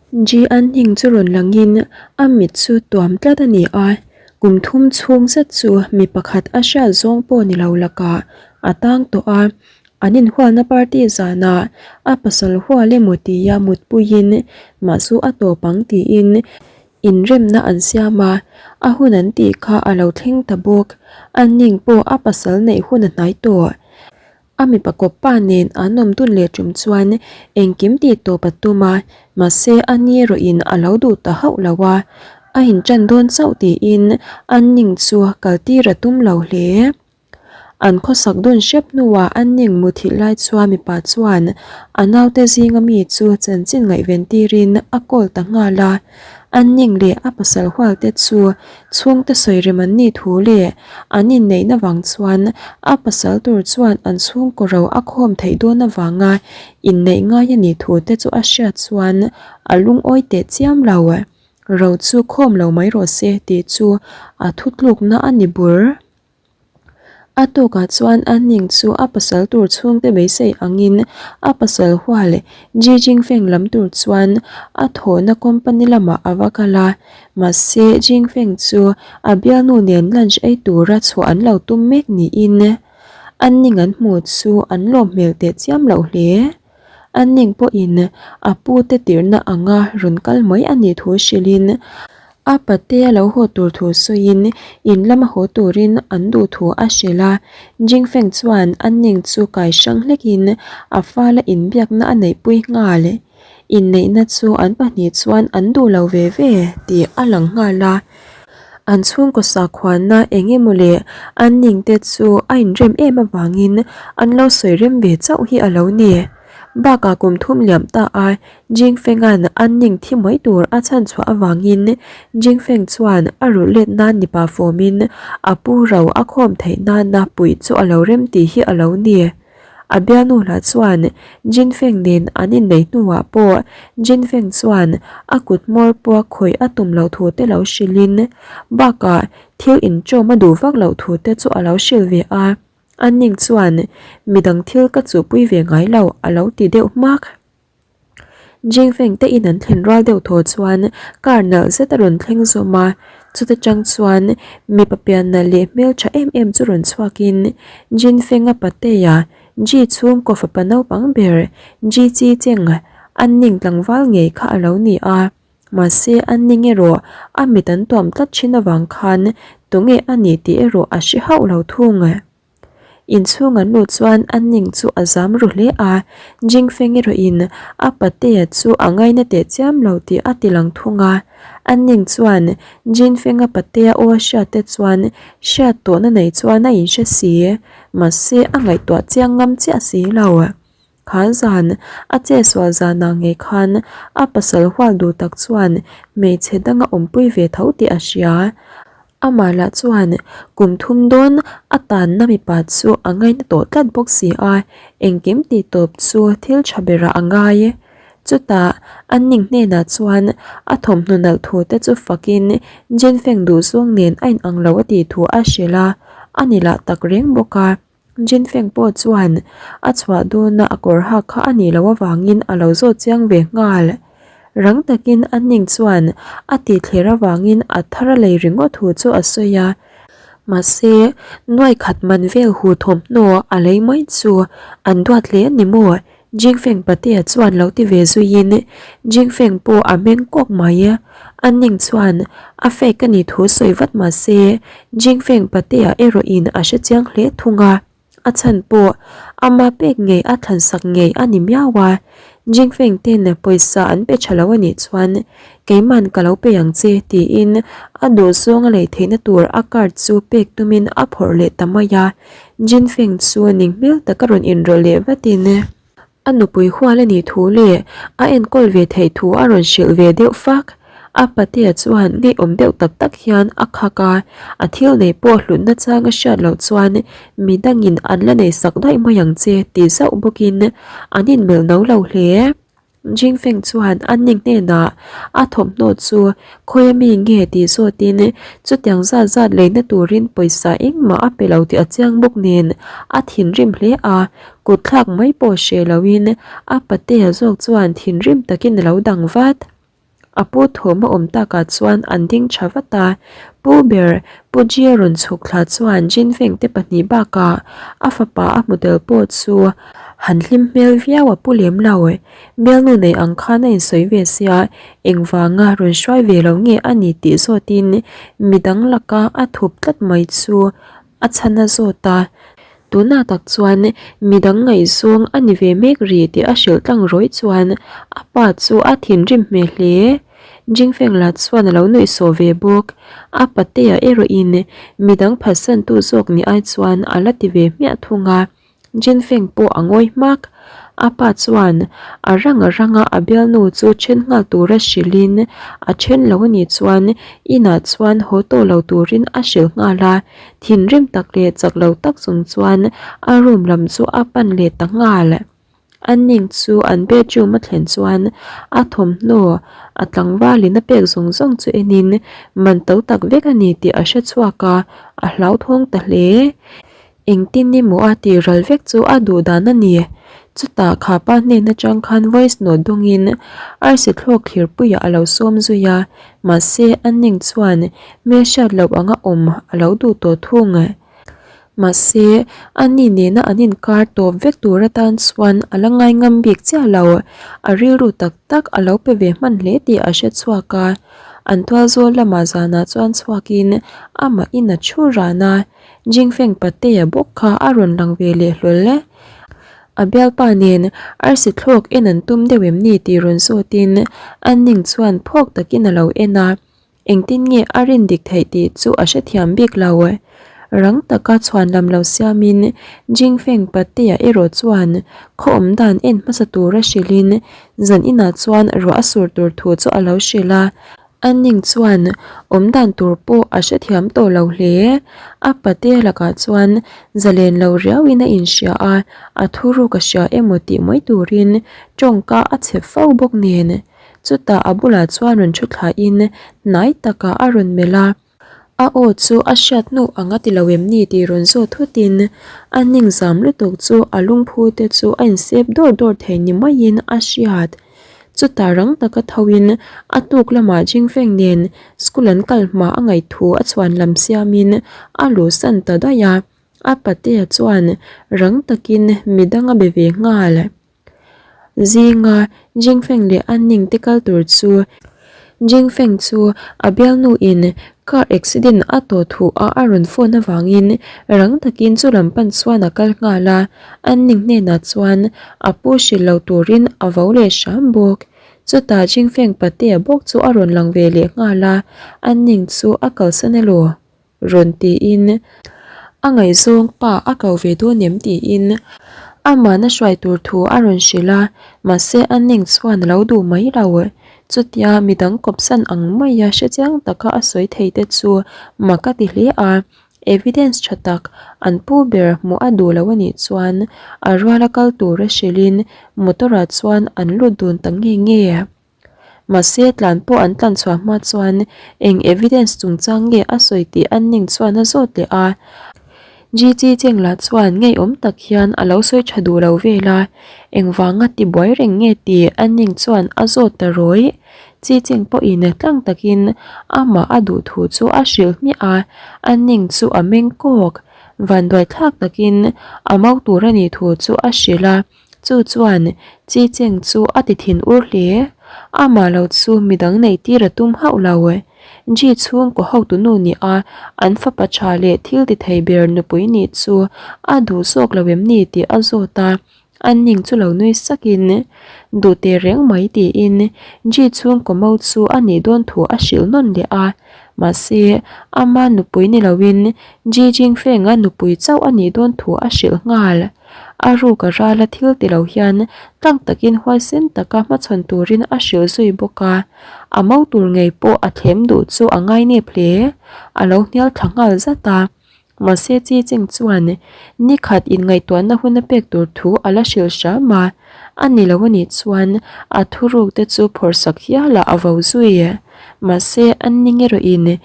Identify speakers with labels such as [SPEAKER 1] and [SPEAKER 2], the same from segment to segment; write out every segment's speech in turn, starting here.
[SPEAKER 1] Ji Anning chu rawn langin a mit chu tuam tlat a ni a, kum thum chhung zet chu mi pakhat a hriat zawng pawh ni lo lakah a tang tawh a, an inhualna party zanah a pasal hual emaw tia mutpuiin mah chu a tawp ang tiin Inremna an siam a, a hun an tih kha a lo thleng ta bawk. Anning pawh a pasal neih hun a hnai tawh. A mipa kawppa nen an awm dun leh tum chuan engkim tih tawp a tum a, mahse a ni erawhin a lo duh ta hauh lo a, a inṭan dawn chauh tiin Anning chu kaltir a tum lo hle. An khawsak dun hrep hnuah an ning muthilh lai chuan mipa chuan a naute zinga mi chu chanchin ngaihven tirin a call ta nghal a. An ning leh a pasal hualte chu chhungte sawi rem an nih thu leh an inneihna vang chuan a pasal tur chuan an chhungkaw ro a khawm theih dawn avanga inneih ngai a nih thu te chu a hriat chuan a lungawi teh chiam lo. Ro chu khawm lo mai rawh se tih chu a thutlukna a ni bur. A tukah chuan a ning chu a pasal tur chhungte beisei angin a pasal hual Ji Jingfeng lam tur chuan a thawhna company lamah a va kal a, mahse Jingfeng chu a bialnu nen lunch ei tura chhuah an lo tum mek niin an ning an hmuh chu an lawm hmel teh chiam loh hle. A ning pawhin a pute tirhna anga rawn kal mai a nih thu hrilhin a pate a lo haw tur thu sawiin in lama haw turin an duh thu a hrilh a. Jingfeng chuan a ning chu kai hrang hlekin a fala inbiakna a neihpui nghal. Inneihna chu an pahnih chuan an duh lo ve ve tih a lang nghal a. An chhungkaw sakhuana eng emaw leh an ningte chu a inrem em avangin an lo sawi rem ve chauh hi a lo ni. Bakah kum thum liam ta a Jingfenga'n an ning thi mai tur a chhan chhuah avangin Jingfeng chuan a rulh let nan nipa fawmin a pu ro a khawm theih nana puih chu a lo rem tih hi a lo ni. A bialnu lah chuan Jinfeng nen an inneih hnuah pawh Jinfeng chuan a kut hmawr pawh khawih a tum loh thu te lo hrilhin bakah thil inṭawm a duh vak loh thu te chu a lo hrilh ve a, a ning chuan midang thil ka chuhpui ve ngai lo a lo ti deuh hmak. Jingfeng te in an thlen rual deuh thaw chuan car nalh zet a rawn thleng zawm a, chuta tang chuan mipa pian nalh leh hmeltha em em chu rawn chhuak in Jinfeng-a patea Ji chhungkaw fapa naupang ber Ji Chi Cheng an ning tlangval ngei kha a lo ni a, mahse an ning erawh a mit an tuam tlat thin avang khan tunge a ni tih erawh a hre hauh lo thung. Inchhung an luh chuan a ning chu a zam ru hle a, Jingfeng erawhin a patea chu a ngaina teh chiam lo tih a ti lang thung a. A ning chuan Jinfenga patea aw a hriat te chuan hriat tawhna nei chuan a inhre si, mahse a ngaihtuah chiang ngam chiah si lo. Kha zan, a chetsual zanah ngei khan a pasal hual duh tak chuan hmeichhe danga awmpui ve tho tih a hria. Amah lah chuan kum thum dawn a tanna mipa chu a ngaina tawh tlat bawk si a, engkim tih tawp chu thil tha berah a ngai. Chutah a ning hnenah chuan a thawmhnaw nalh thu te chu fakin Jinfeng duhzawng nen a inang lo a tih thu a hrilh a, a ni lah tak reng bawk a. Jinfeng pawh chuan a chhuah dawna a kawr hak kha a nih loh avangin a lo zawt chiang ve nghal. Rang takin a ning chuan a tih thler avangin a thar a lei ringawt thu chu a sawi a. Mahse, nuai khat man vel hu thawmhnaw a lei mai chu an duat hle a ni maw? Jingfeng patea chuan lo ti ve zuiin Jingfeng pawh a meng kawk mai. A ning chuan a fake a nih thu sawi vat mah se Jingfeng patea erawhin a hre chiang hle thung a, a chhan pawh ama pek ngei a thlansak ngei a ni miau a. Jingfeng ten pawisa an pe tha lo a nih chuan keiman ka lo pe ang che tiin a duhzawng a lei theihna tur a card chu pek tumin a phawrh leh ta mai a. Jinfeng chu ning hmel tak a rawn inrawlh leh vatin a nupui hual a nih thu leh a enkawl ve theih thu a rawn hrilh ve deuh fak. A patea chuan ngeiawm deuh tak tak hian a khak a, a thil nei pawh hlutna chang a hriat loh chuan midangin an la nei sak daih mai ang che ti zauh bawkin an inmelh no lo hle. Jingfeng chuan a ning hnenah a thawmhnaw chu khawi ami nge tih zawtin chutiang zat zat leina turin pawisa engmah a pe lo tih a chiang bawk nen a thinrim hle a, kut thlak mai pawh hreh loin a patea zawk chuan thinrim takin a lo dang vat. A pu thawm a awm takah chuan an ding tha vat a, Pu ber Pu Jia rawn chhuk thla chuan Jinfeng te pahnih bakah a fapa a hmu tel pawh chu han hlim hmel viau a pu lem lo. Bialnu nei ang khan a insawi ve sia, engvanga rawn hruai ve lo nge a ni tih zawtin midang laka a thup tlat mai chu a chhan a zawt a. Tunah tak chuan midang ngaihzawng a ni ve mek ri tih a hrilh tlang rawih chuan a pa chu a thinrim hmel hle. Jingfeng lah chuan a lo nuihsawh ve bawk. A patea erawhin midang phatsantu zawk ni ai chuan a la ti ve hmiah thung a. Jinfeng pawh a ngawi hmak. A pa chuan a rang a ranga a bialnu chu then nghal tura hrilhin a then lo a nih chuan inah chuan haw tawh lo turin a hrilh nghal a. Thinrim tak leh chak lo tak chung chuan a room lam chu a pan leh ta nghal. A ning chu an bedroom a thlen chuan a thawmhnaw a tlangvalin a pek zawng zawng chu enin man to tak vek a ni tih a hre chhuak a, a hlauthawng ta hle. Engtin emaw a tih ral vek chu a duh dan a ni. Chutah khapa hnen atang khan voice note dawngin arsi thlawk thlirpuiah a lo sawm zui a, mahse a ning chuan hmelhriat loh anga awm a lo duh tawh thung. Mahse a ni nena an inkar tawp vek tur atan chuan a la ngai ngam bik chiah lo, a rilru tak tak a lo pe ve hman hle tih a hre chhuak a. An tualzawl lamah zanah chuan chhuakin amahin a thu ran a. Jingfeng Patea bawk kha a rawn lang ve leh hlawl e. A bialpa nen arsi thlawk en an tum deuh em ni tih rawn zawtin a ning chuan phawk takin a lo en a, engtin nge a rin dik theih tih chu a hrethiam bik lo. Rang taka chhuan lam lo siamin Jingfeng Patea erawh chuan khaw awm dan en hmasa tura hrilhin zan inah chuan ruah a sur tur thu chu a lo hrilh a. A ning chuan awm dan tur pawh a hrethiam tawh lo hle. A pate lakah chuan zalen lo riauin a inhria a, a thuruk a hria emaw tih mai turin tawngka a chhe fo bawk nen. Chutah a bulah chuan rawn thu thlain hnai takah a rawn melh a. A aw chu a hriat hnu ang a ti lo em ni tih rawn zawt thutin a ning zam lutuk chu a lungphu te chu a insep dawr dawr thei ni maiin a hriat. Chutah rang taka thoin a tuk lamah Jingfeng nen school an kal hma a ngaih thu a chhuan lam siamin a luhsan ta daih a, a patea chuan rang takin midang a be ve nghal. Zinga Jingfeng leh a ning te kal tur chu Jingfeng chu a bialnu in car accident a tawh thu a a rawn phone avangin rang takin chu lam pan chuan a kal nghal a, a ning hnenah chuan a pu hrilh lo turin a vo leh hram bawk. Chutah Jingfeng patea bawk chu a rawn lang ve leh nghal a, a ning chu a kalsan elaw? Rawn tiin a ngaihzawng pa a ko ve dawn em tiin amahna hruai tur thu a rawn hrilh a, mahse a ning chuan a lo duh mai lo. Chutia midang kawpsan ang maia hrechiang taka a sawi thei te chu mak a ti hle a, evidence tha tak an pu ber hmuh a duh lo a nih chuan a ruala kal tura hrilhin motor ah chuan an lut dun ta nge nge. Mahse, tlan pawh an tlan chhuah hma chuan eng evidence chungchang nge a sawi tih an ning chuan a zawt leh a. GG Cheng lah chuan ngeiawm tak hian a lo sawi tha duh lo vel a, engvanga tibuai reng nge tih an ning chuan a zawt ta rawih. Chi Cheng pawhin tlang takin amah a duh thu chu a hrilh hmiah a, an ning chu a meng kawk. Vanduai thlak takin a mau tur a nih thu chu a hrilh a. Chu chuan Chi Cheng chu a ti thin ur hle. Amah lo chu midang neih tir a tum hauh lo. Ji chhungkaw hotunu nih a an fapa tha leh thil ti thei ber nupui nih chu a duh zawk lo em ni tih a zawt a. An ning chu lo nui sakin duh teh reng mai tiin Ji chhungkaw mo chu a nih dawn thu a hrilh nawn leh a. Mahse, ama nupui ni loin Ji Jingfeng-a nupui chauh a nih dawn thu a hrilh nghal. A ruk a rala thil ti lo hian tlang takin huaisen taka hmachhawn turin a hrilh zui bawk a, a mo tur ngei pawh a thlem duh chu a ngainep hle. A lo hnial thla nghal zat a. Mahse Chi Cheng chuan ni khat inngaihtuahna hun a pek tur thu a la hrilh hram a, a ni lo anih chuan a thuruk te chu phawrhsak hialah a vo zui. Mahse an ning erawhin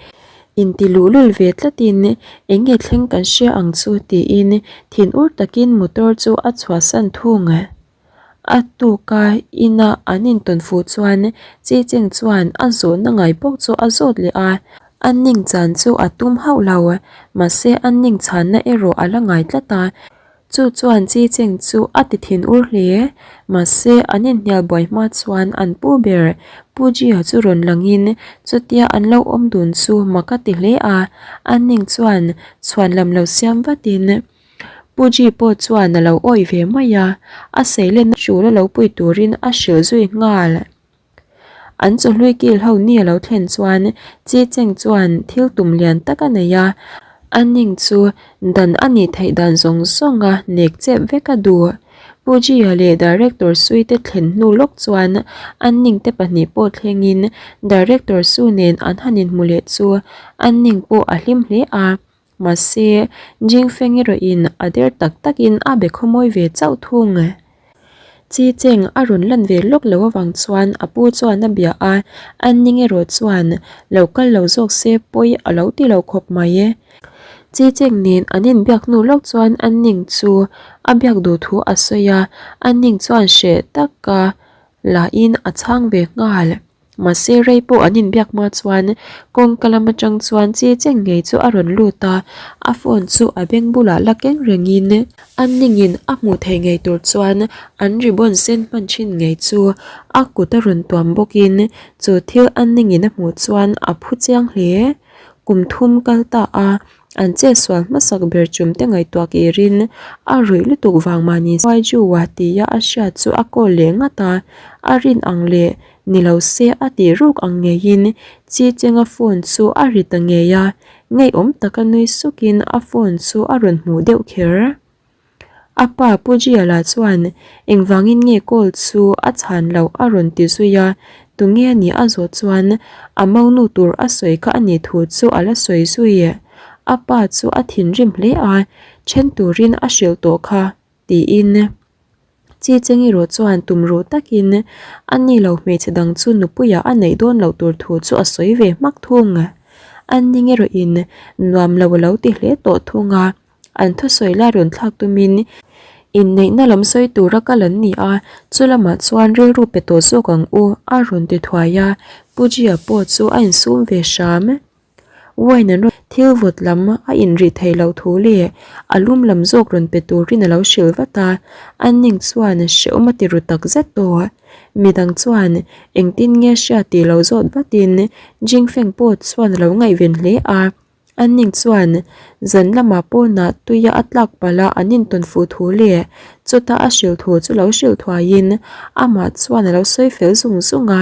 [SPEAKER 1] Inti luhlul ve tlatin eng nge thleng kan hria ang chu tiin thinur takin motor chu a chhuahsan thung. A tuka ina an intawn fuh chuan Chi Cheng chuan a zawhna ngai bawk chu a zawt leh a, a ning chan chu a tum hauh lo. Mahse a ning chhanna erawh a la ngai tlat a, chu chuan Chi Cheng chu a ti thin ur hle. Mahse an inhnial buai hma chuan an pu ber Pu Jia chu rawn langin chutia an lo awm dun chu mak a ti hle a, a ning chuan chhuan lam lo siam vatin Pu Ji pawh chuan a lo awih ve mai a, a seilenna hrul a lo pui turin a hrilh zui nghal. An chawhlui kil ho ni a lo thlen chuan Chi Cheng chuan thil tum lian tak a nei a, a ning chu dan a nih theih dan zawng zawng a nek chep vek a duh. Pu Ji-a leh Director Sui te thlen hnu lawk chuan an ning te pahnih pawh thlengin Director Su nen an han inhmu leh chu an ning pawh a hlim hle a. Mahse, Jingfeng erawhin a der tak takin a be khawmawi ve chauh thung. Chi Cheng a rawn lan ve lawk lo avang chuan a pu chuan a bia a, an ning erawh chuan lo kal lo zawk se pawi a lo ti lo khawp mai. Chi Cheng nen an inbiak hnu lawk chuan an ning chu a biak duh thu a sawi a, an ning chuan hreh taka lahin a chhang ve nghal. Mahse rei pawh an inbiak hma chuan kawngka lam atang chuan chi cheng ngei chu a rawn lut a, a phone chu a beng bulah la keng rengin a ningin a hmuh theih ngei tur chuan an ribbon sen hman thin ngei chu a kut a rawn tuam bawkin chu thil a ningin a hmuh chuan a phu chiang hle. Kum thum kal ta a, An chetsual hmasak ber chum te ngaihtuah kirin a ruih lutuk vang mahni Saijuwa tia a hriat chu a call leh ngat a, a rin ang leh ni lo se a tih ruk ang ngeiin Chi Chenga phone chu a ri ta ngei a, ngeiawm taka nui sukin a phone chu a rawn hmuh deuh kher. A pa Pu Jiala chuan engvangin nge call chu a chhan loh a rawn ti zui a, tunge a nih a zawh chuan a monu tur a sawi kha a nih thu chu a la sawi zui. A pa chu a thinrim hle a, then turin a hrilh tawh kha tiin Chi Cheng erawh chuan tum ruh takin a ni lo hmeichhe dang chu nupuiah a neih dawn loh tur thu chu a sawi ve hmak thung. An ning erawhin nuam lo a lo ti hle tawh thung a. An thusawi lai rawn thlak tumin inneihna lam sawi tura kal an ni a, chu lamah chuan rilru pe tawh zawk ang u a rawn ti thuai a, Pu Gia pawh chu a insum ve hram. Wine an rawn thil vawt lam a inrih theih loh thu leh a lum lam zawk rawn pe turin a lo hrilh vat a, an ning chuan hrehawm a ti ru tak zet tawh. Midang chuan engtin nge hria tih lo zawt vatin Jingfeng pawh chuan a lo ngaihven hle a. An ning chuan zan lamah pawnah tuia a tlak palh a an intawn fuh thu leh chuta a hrilh thu chu lo hrilh thuaiin amah chuan a lo sawi fel zung zung a.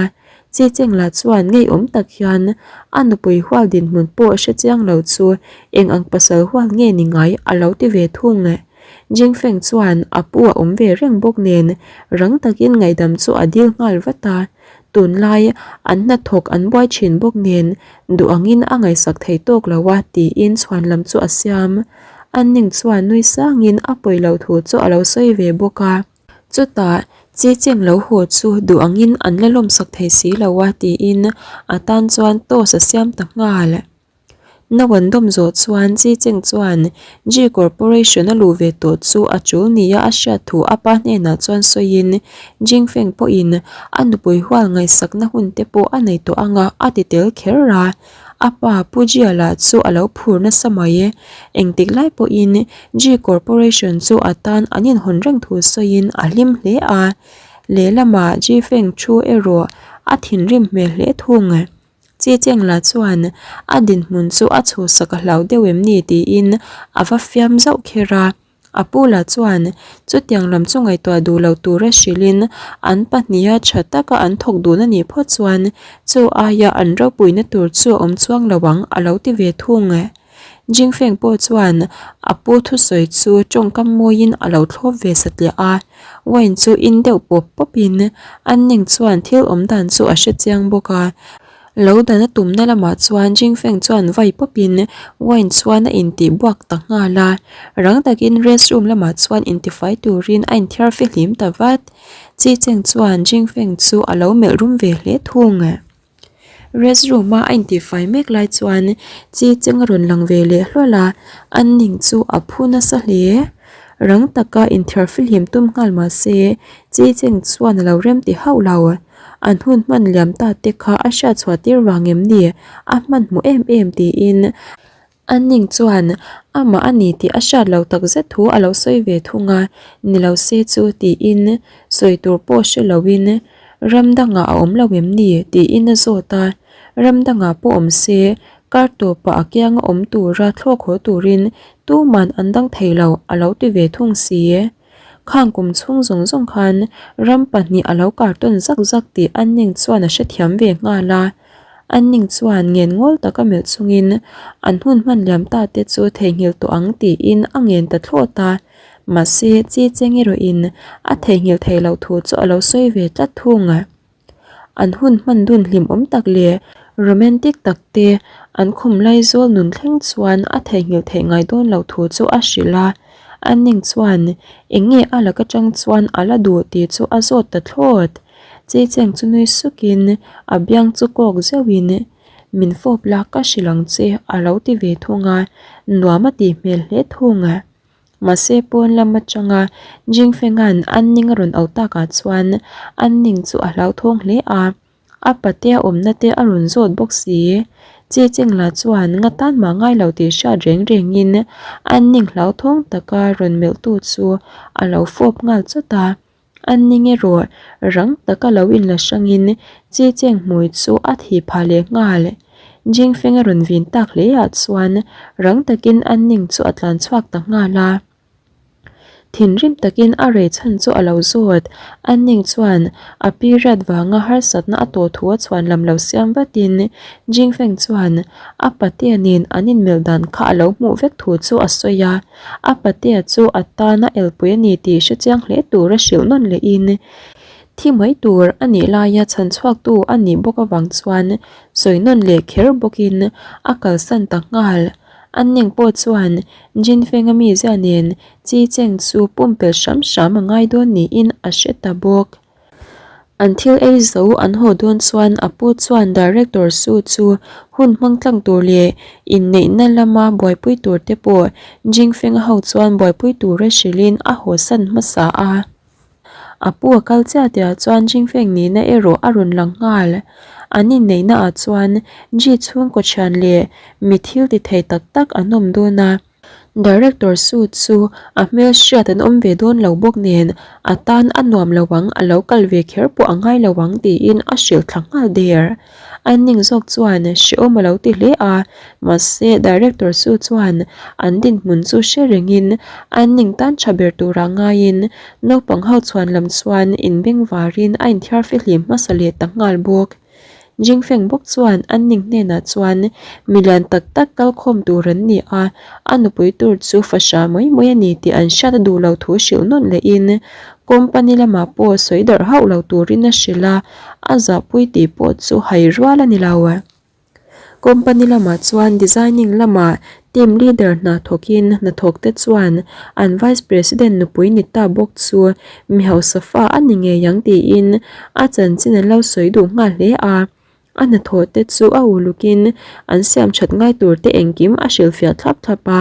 [SPEAKER 1] Chi Chengla chuan ngeiawm tak hian a nupui hual dinhmun pawh hre chiang lo chu eng ang pasal hual nge ni ngai a lo ti ve thung. Jingfeng chuan a pu a awm ve reng bawk nen rang takin ngaihdam chu a dil nghal vat a. Tunlai an hnathawk an buai thin bawk nen duh angin a ngaihsak thei tawk lo a tiin chhuan lam chu a siam. An ning chuan nui sangin a pawi loh thu chu a lo sawi ve bawk a. Chutah chi cheng lo haw chu duh angin an la lawmsak thei si lo a tiin a tan chuan toast a siam ta nghal. No an dawm zawh chuan Chi Cheng chuan G Corporation a luh ve tawh chu a tul nia a hriat thu a pa hnenah chuan sawiin Jing Feng pawhin a nupui hual ngaihsakna hun te pawh a nei tawh anga a ti tel kher a. A pa Pu Jia lah chu a lo phur nasa mai. Engtik lai pawhin G Corporation chu a tan an inhawn reng thu sawiin a hlim hle a. Lehlamah Ji Feng thu erawh a thinrim hmel hle thung. Chi Chengla chuan a dinhmun chu a chhuhsak a hlau deuh em ni tiin a va fiam zauh kher a. A pu lah chuan chutiang lam chu ngaihtuah duh lo tura hrilhin an pahniha tha taka an thawk dun a nih phawt chuan chu aia an ropuina tur chu a awm chuang lo ang a lo ti ve thung. Jingfeng pawh chuan a pu thusawi chu tawngkam mawiin a lo thlawp ve satliah a, wine chu in deuh pawp pawpin an ning chuan thil awm dan chu a hre chiang bawk a. Lo dan a tumna lamah chuan Jingfeng chuan vai pawpin wine chuan a intih buak ta nghal a, rang takin rest room lamah chuan intifai turin a inthiar fihlim ta vat. Chi Cheng chuan Jingfeng chu a lo melh rum ve hle thung. Restroom a a intihfai mek lai chuan chi cheng a rawn lang ve leh hlual a, an ning chu a phu nasa hle. Rang taka inthiarfihlim tum nghal mah se, Chi Cheng chuan a lo rem ti hauh lo. An hun hman liam ta te kha a hriat chhuah tir vang em ni? A hmanhmawh em em tiin A ning chuan amah a ni tih a hriat lo tak zet thu a lo sawi ve thung a, ni lo se chu tiin sawi tur pawh hre loin ram dangah a awm lo em ni tiin a zawt a, ram dangah pawh awm se kar tawpah a kianga awm tura thlawk haw turin tuman an dang thei lo a lo ti ve thung si. Khang kum chhung zawng zawng khan ram pahnih a lo kar tawn zak zak tih Anning chuan a hrethiam ve nghal a. Anning chuan ngen ngawl taka melh chungin an hun hman liam ta te chu theihnghilh tawh ang tiin a ngen ta thlawt a. Mahse, Chi Cheng erawhin a theihnghilh theih loh thu chu a lo sawi ve tlat thung. An hun hman dun hlimawm tak leh romantic tak te an khum laizawl nun thleng chuan a theihnghilh theih ngai dawn loh thu chu a hrilh a. Anning chuan eng nge a lak atang chuan a la duh tih chu a zawt ta thlawt. Cheicheng chu nui sukin a biang chu kawk zeuhin min fawp la ka hrilh ang che a lo ti ve thung a, nuam a tih hmel hle thung. Mahse pawn lam atanga Jingfenga'n an ning a rawn auh takah chuan an ning chu a hlauthawng hle a, a patea awmna te a rawn zawt bawk si. Chi Chengla chuan nga tan mah ngai lo tih hriat reng rengin an ning hlauthawng taka rawn melhtu chu a lo fawp nghal chawt a. An ning erawh rang taka lo inla hrangin Chi Cheng hmui chu a thi phah leh nghal. Jingfeng a rawn vin tak hle ah chuan rang takin an ning chu a tlan chhuak ta nghal a. Thinrim takin a rei chhan chu a lo zawt. An ning chuan a period vanga harsatna a tawh thu a chhuan lam lo siam vatin Jingfeng chuan a patea nen an inmelh dan kha a lo hmuh vek thu chu a sawi a. A patea chu a tana elpui a ni tih hre chiang hle tura hrilh nawn lehin thi mai tur a nih laia chhan chhuaktu a nih bawk avang chuan sawi nawn leh kher bawkin a kalsan ta nghal. A ning pawh chuan Jinfeng-a mizia nen Chi Cheng chu pumpelh hram hram a ngai dawn niin a hre ta bawk. An thil ei zo an haw dawn chuan a pu chuan Director Su chu hun hmang tlang tur leh inneihna lama buaipui tur te pawh Jingfeng-a ho chuan buaipui tura hrilhin a hawsan hmasa a. A pu a kal chiah tihah chuan Jingfeng nihna erawh a rawn lang nghal. An inneihna ah chuan Ji chhungkaw thian leh mi thil ti thei tak tak an awm dawn a. Director Su chu a hmel hriat an awm ve dawn lo bawk nen a tan a nuam lo ang, a lo kal ve kher pawh a ngai lo ang tiin a hrilh thla nghal der. A ning zawk chuan hrehawm a lo ti hle a, mahse Director Su chuan an dinhmun chu hre rengin an ning tan tha ber turah ngaiin naupang ho chhuan lam chuan inbeng varin a inthiar fihlim hmasa leh ta nghal bawk. Jingfeng bawk chuan an ning hnenah chuan milian tak tak kal khawm tur an ni a, a nupui tur chu fahra mai mai a ni tih an hriat a duh lo thu hrilh nawn lehin company lamah pawh sawi darh hauh lo turin a hrilh a, a zahpui tih pawh chu hai rual a ni lo. Company lamah chuan designing lamah team leader hna thawkin hnathawk te chuan an vice president nupui ni ta bawk chu mi hausa fa a ni ngei ang tiin a chanchin an lo sawi duh nghal hle a. A hnathawh te chu a ulukin an siam that ngai tur te engkim a hrilhfiah thlap thlap a,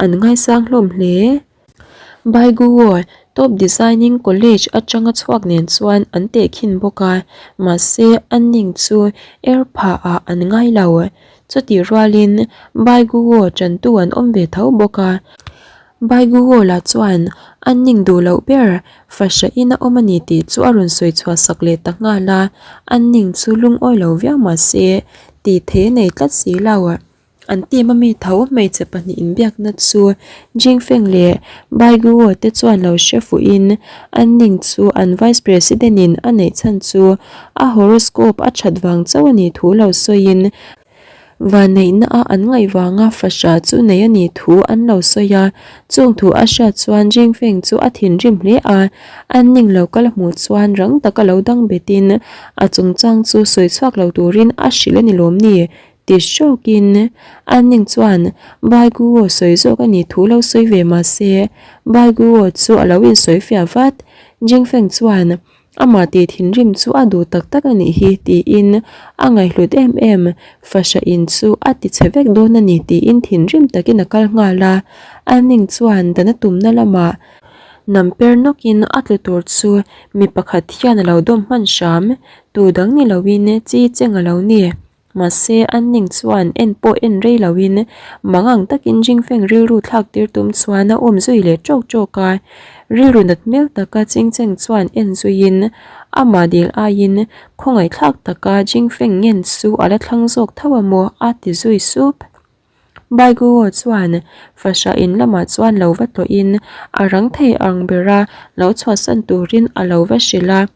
[SPEAKER 1] an ngaisang hlawm hle. Baiguo Top Designing College atanga chhuak nen chuan an tehkhin bawk a, mahse a ning chu er phah ah an ngai lo. Chutih rualin Baiguo tantu an awm ve tho bawk a. Baiguo lah chuan a ning duh loh ber fahra in a awm a ni tih chu a rawn sawi chhuah sak leh ta nghal a, a ning chu lungawi lo viau mahse tih thei a nei tlat si lo. An team a mi tho hmeichhe pahnih inbiakna chu Jingfeng leh Bai Guo te chuan lo hre fuhin an ning chu an vice president in a neih chhan chu a horoscope a that vang chauh a nih thu lo sawiin vanneihna a an ngaih vanga fahrah chu nei a nih thu an lo sawi a. Chung thu a hriat chuan Jingfeng chu a thinrim hle a, an ning lo kal hmuh chuan rang taka lo dang betin a chungchang chu sawi chhuak lo turin a hrilh a ni lawm ni? Ti hrawkin a ning chuan Baiguo sawi zawk a nih thu lo sawi ve mah se, Baiguo chu a lo insawi fiah vat. Jingfeng chuan amah tih thinrim chu a duh tak tak a nih hi tiin a ngaihhlut em em, fahra in chu a ti chhe vek dawn a ni tiin thinrim takin a kal nghal a. A ning chuan dan a tumna lamah. Nam per nawkin a tlu tur chu mi pakhat hian a lo dawm hman hram, tu dang ni loin chi cheng a lo ni. Mahse, an ning chuan en pawh en rei loin mangang takin Jingfeng rilru thlak tir tum chuan a awm zui leh ṭawk ṭawk a. Rilru nat hmel taka Chingcheng chuan en zuiin amah dil aiin khawngaihthlak taka Jingfeng ngen chu a la thlang zawk tho a maw a ti zui sup. Baiguo chuan fahrah in lamah chuan lo va tlawhin a rang thei ang bera lo chhuahsan turin a lo va hrilh a.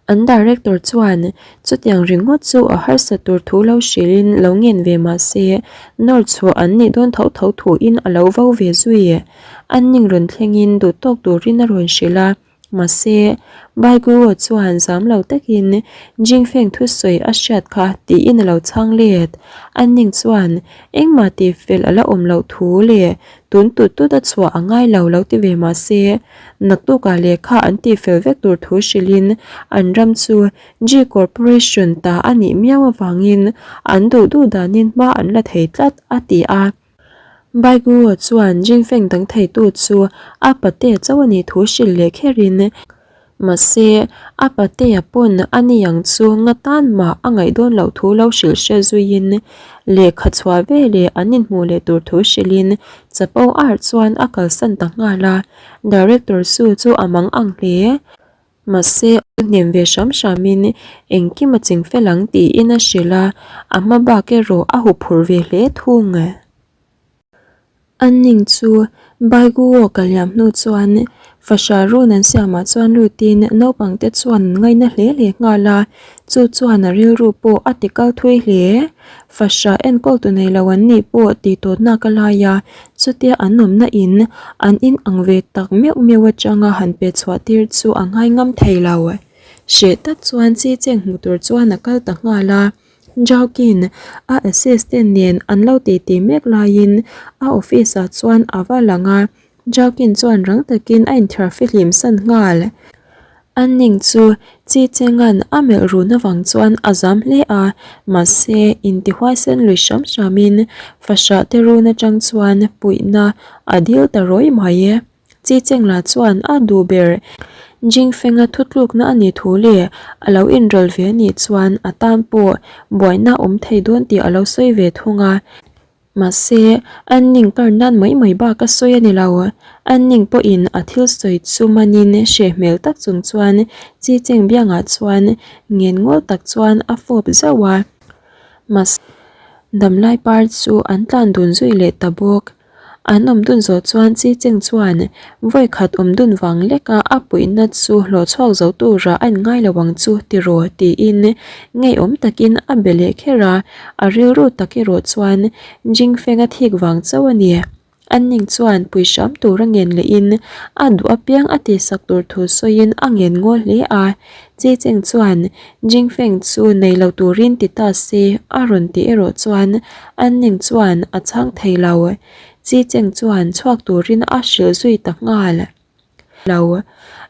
[SPEAKER 1] An director chuan chutiang ringawt chu a harsa tur thu lo hrilhin lo ngen ve mah se nawr chhuah an nih dawn tho tho thuin a lo vo ve zui. An ning rawn thlengin duh tawk turin a rawn hrilh a. Mahse, Baiguo chuan zam lo takin Jingfeng thusawi a hriat kha tiin a lo chhang let. An ning chuan engmah tih fel a la awm loh thu leh tun tut tut a chhuah a ngai lo lo ti ve mahse, naktukah lehkha an tih fel vek tur thu hrilhin an ram chu G Corporation ta a nih miau avangin an duh duh danin hma an la thei tlat a ti a. Baiguo chuan Jingfeng dang theitu chu a pate chauh a nih thu hrilh leh kherin, mahse a patea pawn a ni ang chu nga tan mah a ngaih dawn loh thu lo hrilh hre zuiin lehkha chhuah veleh an inhmuh leh tur thu hrilhin chapo ar chuan a kalsan ta nghal a, Director Su chu a mang ang hle. Mahse, a hnem ve hram hramin engkim a ching fel ang tiin a hrilh a, a hma bak erawh a huphurh ve hle thung. An ning chu Baiguo ka liam hnu chuan fahrah run an siamah chuan lutin naupangte chuan an ngaina hle hle nghal a, chu chuan a rilru pawh a ti kal thui hle. Fahrah enkawltu nei lo an nih pawh tih tawtnak a lai a, Chutia an awmna in an in ang ve tak meuh meuh atanga han pe chhuah tir chu a ngai ngam thei lo. Hreh tak chuan chi cheng hmu tur chuan a kal ta nghal a. Jaukin a assistant nen an lo titi mek laiin a office ah chuan a va lang a. Jaukin chuan rang takin a inthiar fihlim san nghal. An ning chu Chi Chenga'n a melh run avang chuan a zam hle a, mahse intihuaisen lui hram hramin fahrah te run atang chuan puihna a dil ta rawi mai e. Chi Cheng lah chuan a duh ber Jingfenga thutlukna a nih thu leh a lo inrawlh ve a nih chuan a tan pawh buaina awm thei dawn tih a lo sawi ve thung a. Mahse, an ning kar nan mai mai bak a sawi a ni lo. An ning pawhin a thil sawi chu manin hreh hmel tak chung chuan Chi Cheng biangah chuan ngen ngawl tak chuan a fawp zauh a. Mahse, damlai par chu an tlan dun zui leh ta bawk. An awm dun zawh chuan Chi Cheng chuan vawi khat awm dun vang leka a puihna chu hlawh chhuak zo tura a inngai lo ang chu tiraw tiin ngeiawm takin a be leh kher a. A rilru tak erawh chuan Jingfeng a thik vang chauh a ni. An ning chuan pui hram tur a ngen lehin a duh apiang a tihsak tur thu sawiin a ngen ngaw hle a. Chi Cheng chuan Jingfeng chu nei lo turin ti ta se a rawn tih erawh chuan an ning chuan a chhang thei lo. Chi Cheng chuan chhuak turin a hrilh zui ta nghal. lo.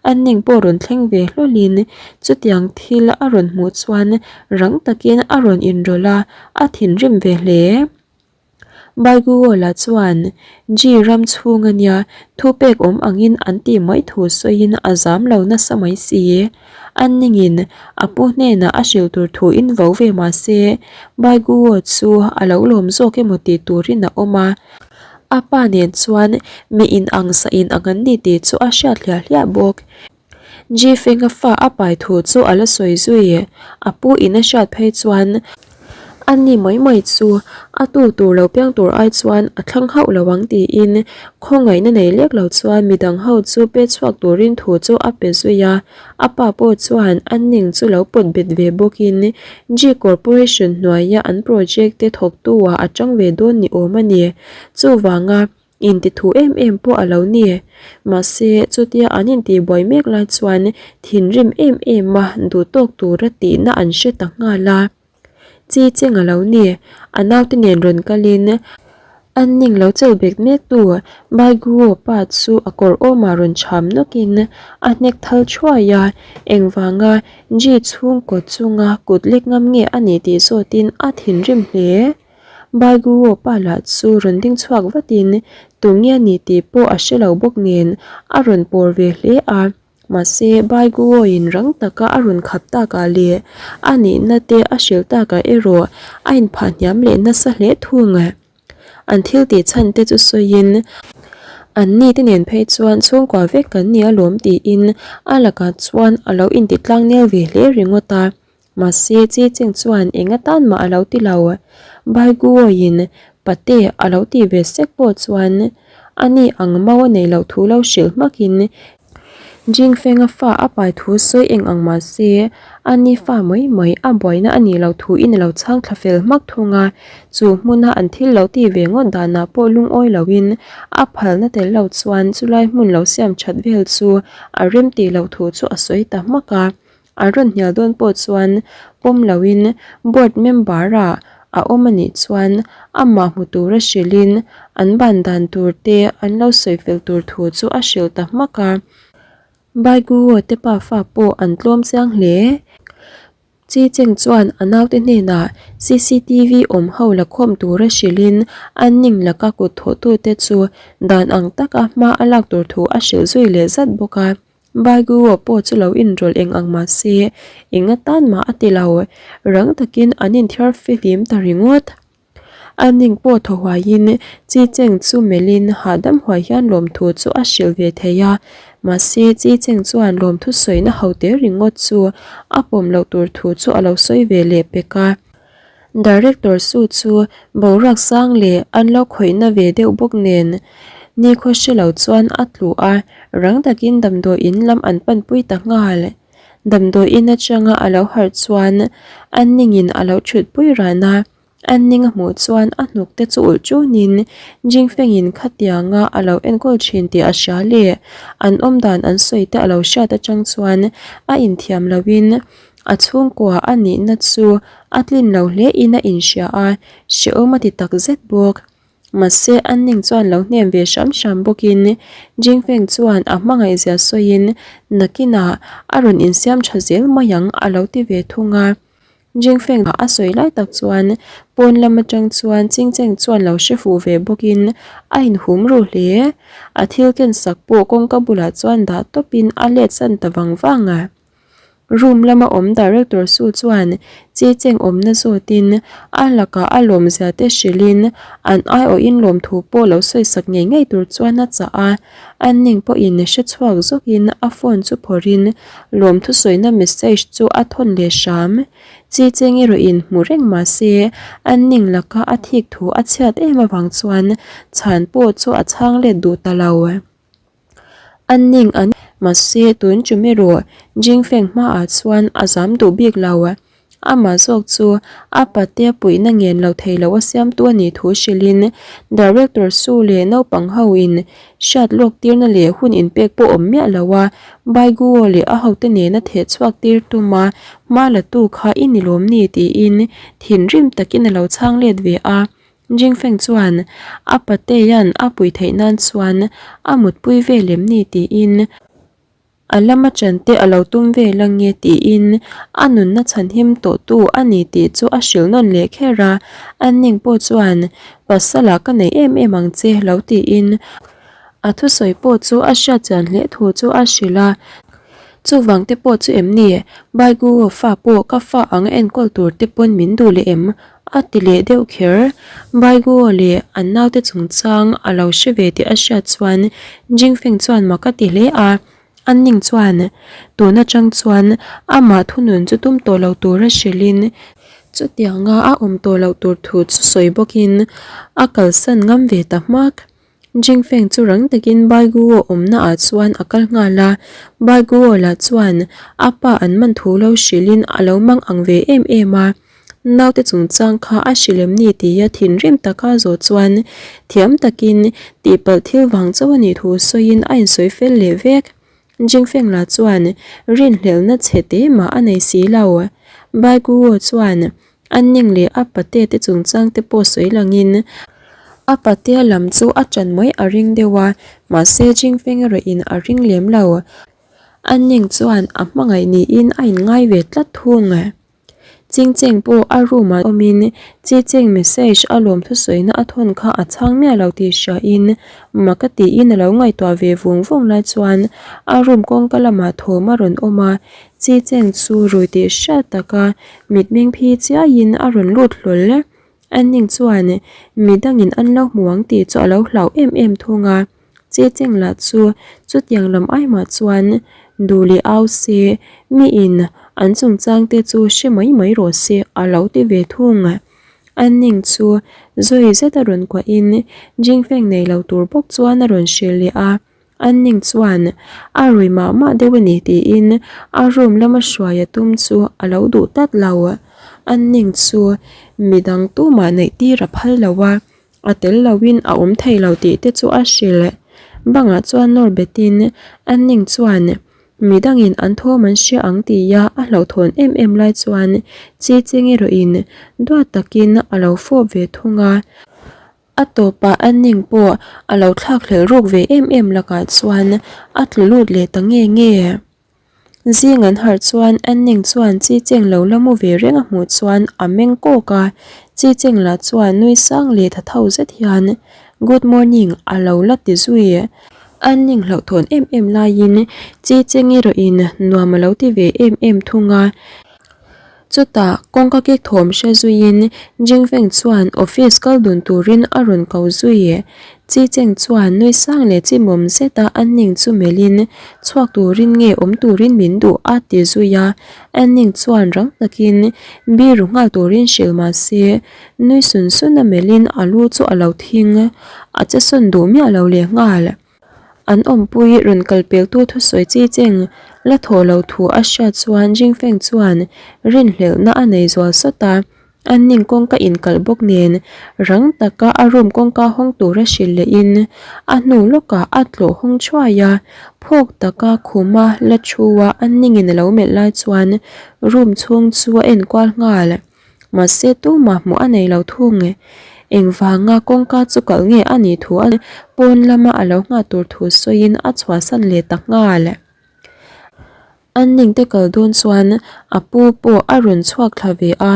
[SPEAKER 1] An ning pawh rawn thleng ve hlawlin chutiang thil a rawn hmuh chuan rang takin a rawn inrawlh a, a thinrim ve hle. Baiguola chuan G ram chhung a nia, thupek awm angin an tih mai thu sawiin a zam lo nasa mai si. An ningin a pu hnenah a hrilh tur thu in vo ve mah se, Baiguo chu a lo lawm zawk emaw tih turin a awm a. A pa nen chuan mi in ang sa in ang an ni tih chu a hriat hliah hliah bawk. Ji Feng-a fa a pai thu chu a la sawi zui. A pu in a hriat phei chuan a ni mai mai chu a tu tur lo piang tur ai chuan a thlang hauh lo ang tiin khawngaihna nei lek lo chuan midang ho chu pe chhuak turin thu chu a pe zui a. A pa pawh chuan a ning chu lo pawt bet ve bawkin G Corporation hnuaia an project te thawktu ah a tang ve dawn ni awm a ni. Chuvanga intithu em em pawh a lo ni. Mahse, chutia an intihbuai mek lai chuan thinrim em em a duhtawk tura tihna an hre ta nghal a. Chi cheng a lo ni. A naute nen rawn kalin an ning lo chauh bek mek tu Baiguo pa chu a kawr awmah rawn chham nawkin a hnek thal thuai a, engvanga Ji chhungkaw chunga kut lek ngam nge a nih tih zawtin a thinrim hle. Baiguo pa lah chu rawn ding chhuak vatin. Tunge a nih tih pawh a hre lo bawk nen a rawn pawr ve hle a. Mahse, Baiguoin rang taka a rawn khap takah leh a nihna te a hrilh takah erawh a inphah hniam leh nasa hle thung. An thil tih chhan te chu sawiin, An ni te nen phei chuan chhungkua vek kan ni alawm tiin a lakah chuan a lo inti tlang nel ve hle ringawt a. Mahse, Chi Cheng chuan eng atan mah a lo ti lo. Baiguoin pate a lo tih ve sek pawh chuan a ni ang mau a neih loh thu lo hrilh hmakin Jingfenga fa a pai thu sawi eng ang mah se, a ni fa mai mai a buaina a nih loh thu in a lo chhang thla fel hmak thung a. Chu hmuna an thil lo ti ve ngawt danah pawh lungawi loin a phalna tel lo chuan chulai hmun lo siam that vel chu a rem tih loh thu chu a sawi ta hmak a. An rawn hnial dawn pawh chuan pawm loin board member ah a awm a nih chuan amah hmu tura hrilhin an ban dan tur te an lo sawi fel tur thu chu a hrilh ta hmak a. Baiguo te pafa pawh an tlawm chiang hle. Chi Cheng chuan a naute hnenah cctv awm ho la khawm tura hrilhin an ning laka kut thawhtute chu dan ang taka hma a lak tur thu a hrilh zui leh zat bawk a. Baiguo pawh chu lo inrawlh eng ang mah se, eng atan mah a ti lo. Rang takin an inthiar fihlim ta ringawt. A ning pawh thaw huaiin Chi Cheng chu melhin hahdam huai hian lawmthu chu a hrilh ve thei a. Mahse, Chi Cheng chuan lawmthu sawina ho te ringawt chu a pawm loh tur thu chu a lo sawi ve leh pek a. Director Su chu boruak sang leh an lo khawihna ve deuh bawk nen nikhaw hre lo chuan a tlu a, rang takin damdawiin lam an panpui ta nghal. Damdawiin atanga a lo harh chuan a ningin a lo thutpui ran a, a ning a hmuh chuan a hnuk te chu ulh ṭunin Jingfengin khatianga a lo enkawl ṭhin tih a hria leh an awmdan an sawi te a lo hriat atang chuan a inthiam loin A chhungkua a nihna chu a tlin lo hle in a inhria a, hrehawm a ti tak zet bawk. Mahse, an ning chuan lo hnem ve hram hram bawkin Jingfeng chuan a hmangaihzia sawiin nakinah a rawn insiam tha zel mai ang a lo ti ve thung a. Jingfeng a sawi lai tak chuan pawn lam atang chuan Chingcheng chuan lo hre fuh ve bawkin a inhum ru hle. A thil ken sak pawh kawngka bulah chuan dah tawpin a let san ta vang vang a. Room lama awm Director Su chuan Chi Cheng awmna zawtin a lakah a lawmzia te hrilhin an aiawhin lawmthu pawh lo sawisak ngei ngei tur chuan a chah a, an ning pawhin hre chhuak zawkin a phone chu phawrhin lawmthu sawina message chu a thawn leh hram. Chi Cheng erawhin hmu reng mah se an ning laka a thik thu a chhiat em avang chuan chhan pawh chu a chhang let duh ta lo. An ning an mahse tun chu erawh Jingfeng hmaah chuan a zam duh bik lo. Amah zawk chu a pate puihna ngen lo thei lo a siamtu a nih thu hrilhin Director Su leh naupang ho in hriat lawk tirna leh hun inpek pawh awm miah lo a, Baiguo leh a hote nena theh chhuak tir tuma hma la tu kha i ni lawm ni tiin thinrim takin a lo chhang let ve a. Jingfeng chuan a patea'n a pui theih nan chuan a mutpui vel em ni tiin a lama chante a lo tum vel ange tiin a nunna chhanhim tawhtu a ni tih chu a hrilh nawn leh kher a, an ning pawh chuan pasal ah ka nei em em ang che lo tiin a thusawi pawh chu a hriat chian hle thu chu a hrilh a. Chuvang te pawh chu em ni? Baiguo fa pawh ka fa ang a enkawl tur te pawn min duh leh em? A ti leh deuh kher. Baiguo leh an naute chungchang a lo hre ve tih a hriat chuan Jingfeng chuan mak a ti hle a. An ning chuan tun atang chuan amah thunun chu tum tawh lo tura hrilhin chutianga a awm tawh loh tur thu chu sawi bawkin a kalsan ngam ve ta hmak. Jingfeng chu rang takin Baiguo awmna ah chuan a kal nghal a, Baiguo lah chuan a pa an man thu lo hrilhin a lo mang ang ve em em a, naute chungchang kha a hrilh em ni tia thinrim taka zawh chuan thiam takin tihpalh thil vang chauh a nih thu sawiin a insawi fel leh vek. Jingfeng lah chuan rinhlelhna chhe te mah a nei si lo. Baiguo chuan A ning leh a pate te chungchang te pawh sawi langin a patea lam chu a ṭan mai a ring deuh a, mahse Jingfeng erawhin a ring lem lo. A ning chuan a hmangaih niin a inngai ve tlat thung. Chingcheng pawh a room ah awmin Chicheng message a lawm thusawina a thawn kha a chhang miah lo tih hriain mak a tiin a lo ngaihtuah ve vung vung lai chuan a room kawngka lamah thawm a rawn awm a, Chicheng chu rui tih hriat taka mitmeng phi chiaiin a rawn lut hlawl. Anning chuan midangin an lo hmu ang tih chu a lo hlau em em thung a. Checheng lah chu chutiang lam aimah chuan duh leh au se, miin an chungchang te chu hre mai mai rawh se a lo ti ve thung. Anning chu zawi zet a rawn kuahin Jingfeng nei lo tur bawk chuan a rawn hrilh leh a, Anning chuan a rui mah mah deuh a ni tiin a room lama hruai a tum chu a lo duh tlat lo. Anning chu midang tumah neih tir a phal lo a. A tel loin a awm thei lo tih te chu a hrilh. Bangah chuan nawr betin Anning chuan midangin an thawm an hria ang tia a hlauhthawn em em lai chuan Chi Cheng erawhin duat takin a lo fawp ve thung a. A tawpah Anning pawh a lo thlakhlelh ruk ve em em lakah chuan a tlu lut leh ta nge nge. Zing an harh chuan Anning chuan Chi Cheng lo la mu ve reng a hmuh chuan a meng kawk a, Chi Cheng lah chuan nui sang leh tha tho zet hian Good morning a lo la ti zui. Anning hlauhthawn em em laiin Chi Cheng erawhin nuam a lo ti ve em em thung a. Chutah kawngka kek thawm hre zuiin Jingfeng chuan office kal dun turin a rawn ko zui. Chi Cheng chuan nui sang leh chimawm zeta Anning chu melhin chhuak turin nge awm turin min duh a ti zui a. Anning chuan rang takin biru nghal turin hrilh mah se nui sun sun a melhin a lu chu a lo thing a che sawn duh miah lo leh nghal. An awmpui rawn kal peltu thusawi chi cheng la thaw lo thu a hriat chuan Jingfeng chuan rinhlelhna a nei zual sawt a, an ning kawngka inkalh bawk nen rang taka a room kawngka hawng tura hrilh lehin a hnu lawkah a tlawh hawng thuai a, phawk taka khuma la thu a an ningin a lo melh lai chuan room chhung chu a enkual nghal. Mahse tumah hmuh a nei lo thung e. Engvanga kawngka chu kalh nge a nih thu a pawn lama a lo nghah tur thu sawiin a chhuahsan leh ta nghal. An ningte kal dawn chuan a pu pawh a rawn chhuak thla ve a.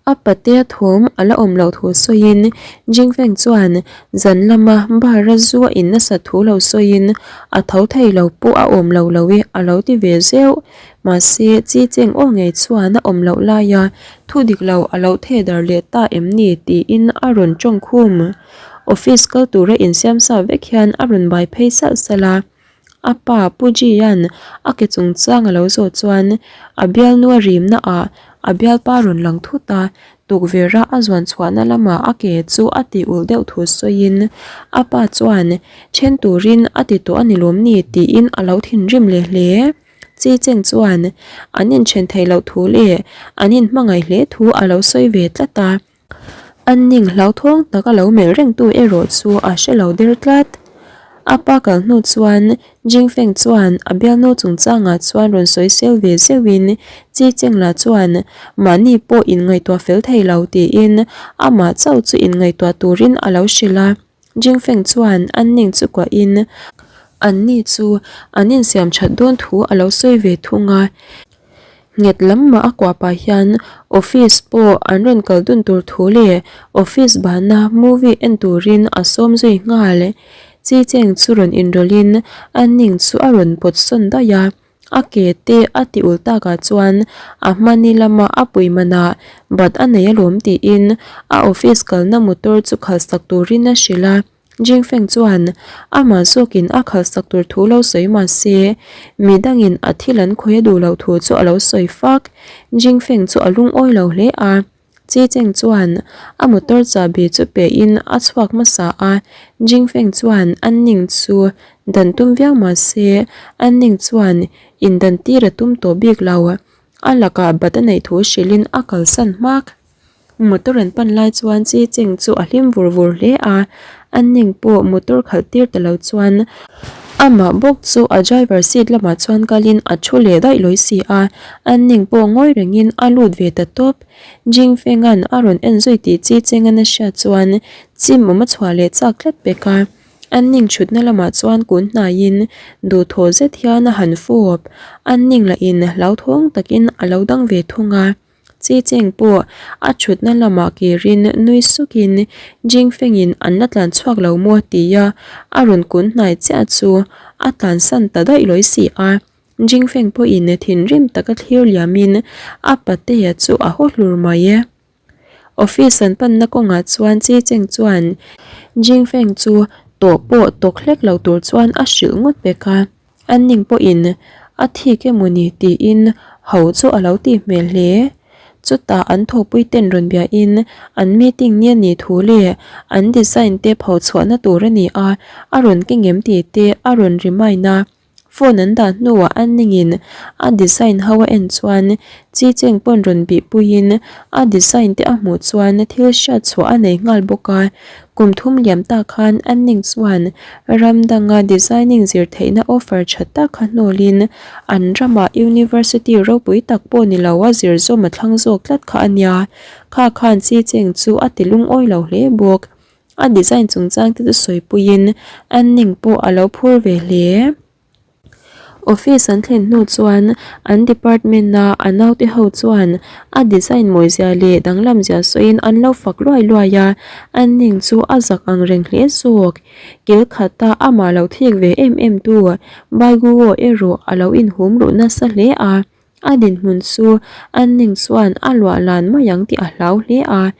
[SPEAKER 1] A patea thawm a la awm loh thu sawiin Jingfeng chuan zan lama bar a zu a in nasat thu lo sawiin a tho thei lo pawh a awm lo lo e a lo ti ve zeuh. Mahse, chi cheng aw ngei chuan a awm loh laia thu dik lo a lo theh dar leh ta em ni tiin a rawn tawng khum. Office kal tura insiam sa vek hian a rawn bai phei salh salh a. A pa Pu Ji-a'n a ke chungchang a lo zawh chuan a bialnu a rimna ah a bialpa rawn lang thut a, tukverha a zuan chhuahna lamah a ke chu a tih ulh deuh thu sawiin a pa chuan then turin a ti tawh a ni lawm ni tiin a lo thinrim leh hle. Chi Cheng chuan an inthen theih loh thu leh an inhmangaih hle thu a lo sawi ve tlat a. An ning hlauthawng tak a lo melh rengtu erawh chu a hre lo der tlat. A pa kal hnu chuan Jingfeng chuan a bialnu chungchangah chuan rawn sawi sel ve zeuhin Chi Cheng lah chuan mahni pawh inngaihtuah fel thei lo tiin amah chauh chu inngaihtuah turin a lo hrilh a. Jingfeng chuan an ning chu kuahin an ni chu an insiam that dawn thu a lo sawi ve thung a. Nghet lam mah a kuah pah hian office pawh an rawn kal dun tur thu leh office bana movie en turin a sawm zui nghal. Chi Cheng chu rawn inrawlhin an ning chu a rawn pawt sawn daih a. A ke te a ti ul takah chuan a hmani lama a pui manah bat a nei alawm tiin a office kalna motor chu khalhsak turin a hrilh a. Jingfeng chuan amah zawkin a khalhsak tur thu lo sawi mah se midangin a thil an khawih a duh loh thu chu a lo sawi fak. Jingfeng chu a lungawi lo hle a. Chi Cheng chuan a motor chahbi chu pe in a chhuak hmasa a, Jingfeng chuan an ning chu dan tum viau mah se an ning chuan in dan tir a tum tawh bik lo. A lakah bat a neih thu hrilh in a kalsan hmak. Motor an pan lai chuan Chi Cheng chu a hlim vur vur hle a, an ning pawh motor khalh tir ta lo chuan amah bawk chu a driver seat lamah chuan kalin a thu leh daih lawi si a, an ning pawh ngawi rengin a lut ve ta tawp. Jingfenga'n a rawn en zui tih chi chengan a hriat chuan chim awm a chhuah leh chak tlat pek a. An ning thutna lamah chuan kun hnaiin duhthawh zet hian a han fawp. An ning lahin hlauthawng takin a lo dang ve thung a. Chi Cheng pawh a thutna lamah kirin nui sukin Jingfengin an la tlan chhuak lo maw tia a rawn kun hnai chiah chu a tlansan ta daih lawi si a. Jingfeng pawhin thinrim taka thlir liamin a patea chu a haw hlur mai e. Office an panna kawngah chuan Chi Cheng chuan Jingfeng chu tawh pawh tawk hlek lo tur chuan a hrilh ngawt pek a. An ning pawhin a thik emawni tiin ho chu a lo tih hmel hle. Chutah an thawhpui ten rawn biahin an meeting ni a nih thu leh an design te pho chhuahna tur a ni a, a rawn keng em tih te a rawn remind a. Phone an dah hnuah an ningin a design ho a en chuan Chi Cheng pawn rawn bih puiin a design te a hmuh chuan thil hriat chhuah a nei nghal bawk a. Kum thum liam ta khan an ning chuan ram danga designing zir theihna offer tha tak kha hnawlin an ramah university ropui tak pawh ni lo a zir zawm a thlang zawk tlat kha a nia. Kha khan Chi Cheng chu a ti lungawi lo hle bawk. A design chungchang te chu sawipuiin an ning pawh a lo phur ve hle. Office an thlen hnu chuan an department a a naute ho chuan a design mawizia leh danglam zia sawiin an lo fak luai luai a, an ning chu a zak ang reng hle zawk. Kil khata amah lo thik ve em em tu Baiguo erawh a lo inhum ruh nasa hle a. A dinhmun chu an ning chuan a luah lan mai ang tih a hlau hle a.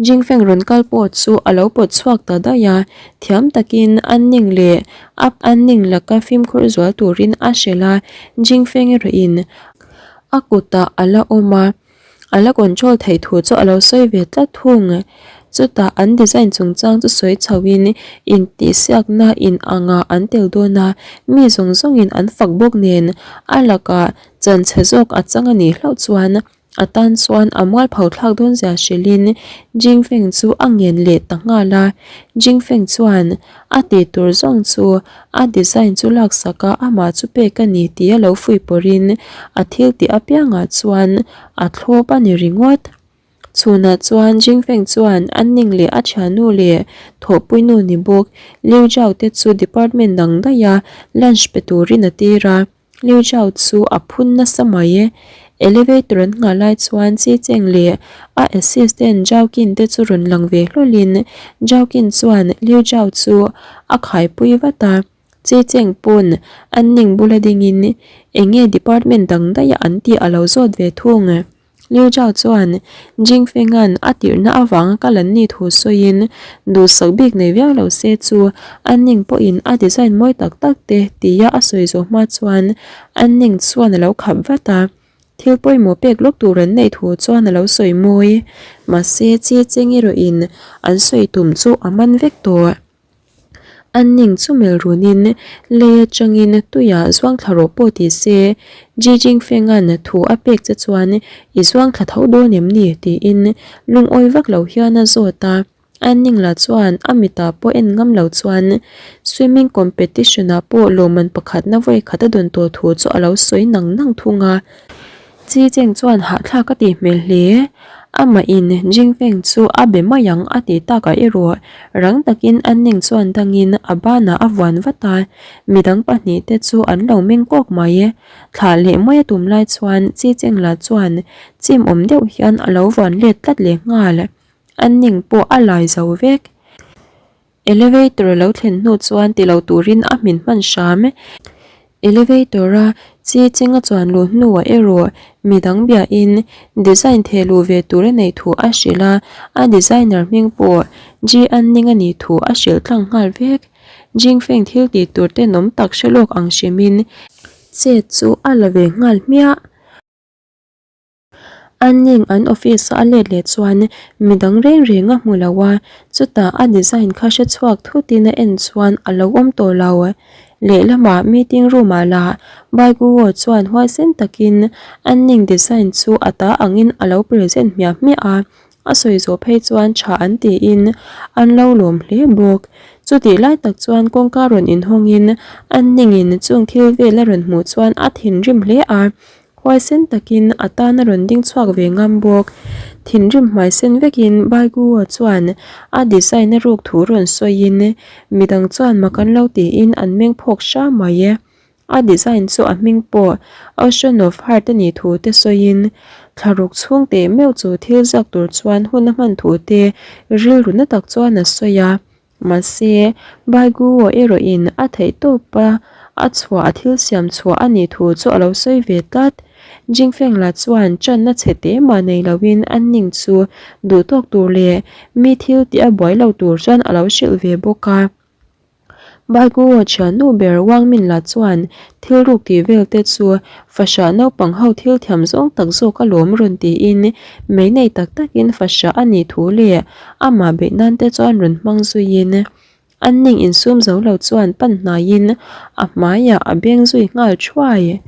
[SPEAKER 1] Jingfeng rawn kal pawh chu a lo pawt chhuak ta daih a, thiam takin an ning leh a an ning laka fimkhur zual turin a hrilh a, Jingfeng erawhin a kutah a la awm a. A la control theih thu chu a lo sawi ve tlat thung. Chutah an design chungchang chu sawi chhoin intihsiakna in angah an tel dawn a, mi zawng zawngin an fak bawk nen a lakah chanchhe zawk a chang a nih hlauh chuan a tan chuan a mualpho thlak dawn zia hrilhin Jingfeng chu a ngen leh ta nghal a. Jingfeng chuan a tih tur zawng chu a design chu laksak a amah chu pek a ni tih a lo fuih pawrhin a thil tih apiangah chuan a thlawp a ni ringawt. Chhunah chuan Jingfeng chuan a ning leh a thiannu leh thawhpuinu ni bawk Liu Zhao te chu department dang daiha lunch pe turin a tir a. Liu Zhao chu a phun nasa mai e. Elevator an nghah lai chuan Chi Cheng leh a assistant Zhao Qin te chu rawn lang ve hlawlhin Zhao Qin chuan Liu Zhao chu a khaipui vat a. Chi Cheng pawn an ning bula dingin eng nge department dang daih a an tih a lo zawt ve thung. Liu Zhao chuan Jingfeng-a'n a tirhna avanga kal an nih thu sawiin duhsak bik nei viau lo se chu an ning pawhin a design mawi tak tak te tia a sawi zawh hma chuan an ning chuan a lo khap vat a, thil pawimawh pek lawk tur an neih thu chuan a lo sawi mawi. Mahse, Chi Cheng erawhin an sawi tum chu a man vek tawh. An ning chu mel runin lei atangin tuiah zuang thla rawh pawh ti se, Ji Jingfeng-a'n thu a pek che chuan i zuang thla tho dawn em ni? tiin lungawi vak lo hian a zawt a. An ning lah chuan a mitah pawh en ngam lo chuan swimming competition-ah pawh lawmman pakhatna vawi khat a dawn tawh thu chu a lo sawi nang nang thung a. Chi Cheng chuan hahthlak a tih hmel hle. Amah in Jingfeng chu a be mai ang a ti takah erawh rang takin an ning chuan dangin a banah a vuan vat a, midang pahnih te chu an lo meng kawk mai. Thlah leh mai a tum lai chuan Chi Cheng lah chuan chim awm deuh hian a lo vuan let tlat leh nghal. An ning pawh a lai zo vek. Elevator a lo thlen hnu chuan ti lo turin a hmin hman hram. Elevator a chi cheng a chuan luh hnuah erawh midang biahin design theh luh ve tur a neih thu a hrilh a, a designer hming pawh Ji An Ning a nih thu a hrilh tlang nghal vek. Jingfeng thil tih tur tenawm tak hre lawk ang hrimin chet chu a la ve nghal hmiah. An ning an office a a let leh chuan midang reng reng a hmu lo a, chutah a design kha hre chhuak thutin a en chuan a lo awm tawh lo. Lehlamah meeting room ah lah Baiguo chuan huaisen takin an ning design chu a ta angin a lo present hmiah hmiah a, a sawi zawh phei chuan tha an tiin an lo lawm hle bawk. Chutih lai tak chuan kawngka rawn inhawngin an ningin chung thil vel a rawn hmuh chuan a thinrim hle a, Huaisen takin a tan a rawn ding chhuak ve ngam bawk. Thinrim hmaisen vekin Baiguo chuan a design a ruk thu rawn sawiin midang chuan mak an lo tiin an meng phawk hra mai e. A design chu a hming pawh Ocean of Heart a nih thu te sawiin, thlaruk chhung teh meuh chu thil ziak tur chuan hun a hman thu te rilru na tak chuan a sawi a. Mahse, Baiguo erawhin a theih tawpa a chhuah a thil siam chhuah a nih thu chu a lo sawi ve tlat. Jingfeng lah chuan channa chhe te mah nei loin a ning chu duhtawk tur leh mi thil tih a buai lo tur chuan a lo hrilh ve bawk a. Baiguo thiannu ber Wang Min lah chuan thil ruk tih vel te chu fahrah naupang ho thil thiam zawng tak zawk alawm rawn tiin mei nei tak takin fahrah a nih thu leh amah beih nan te chuan rawn hmang zuiin an ning insum zo lo chuan pan hnaiin a hmaiah a beng zui nghal thuai.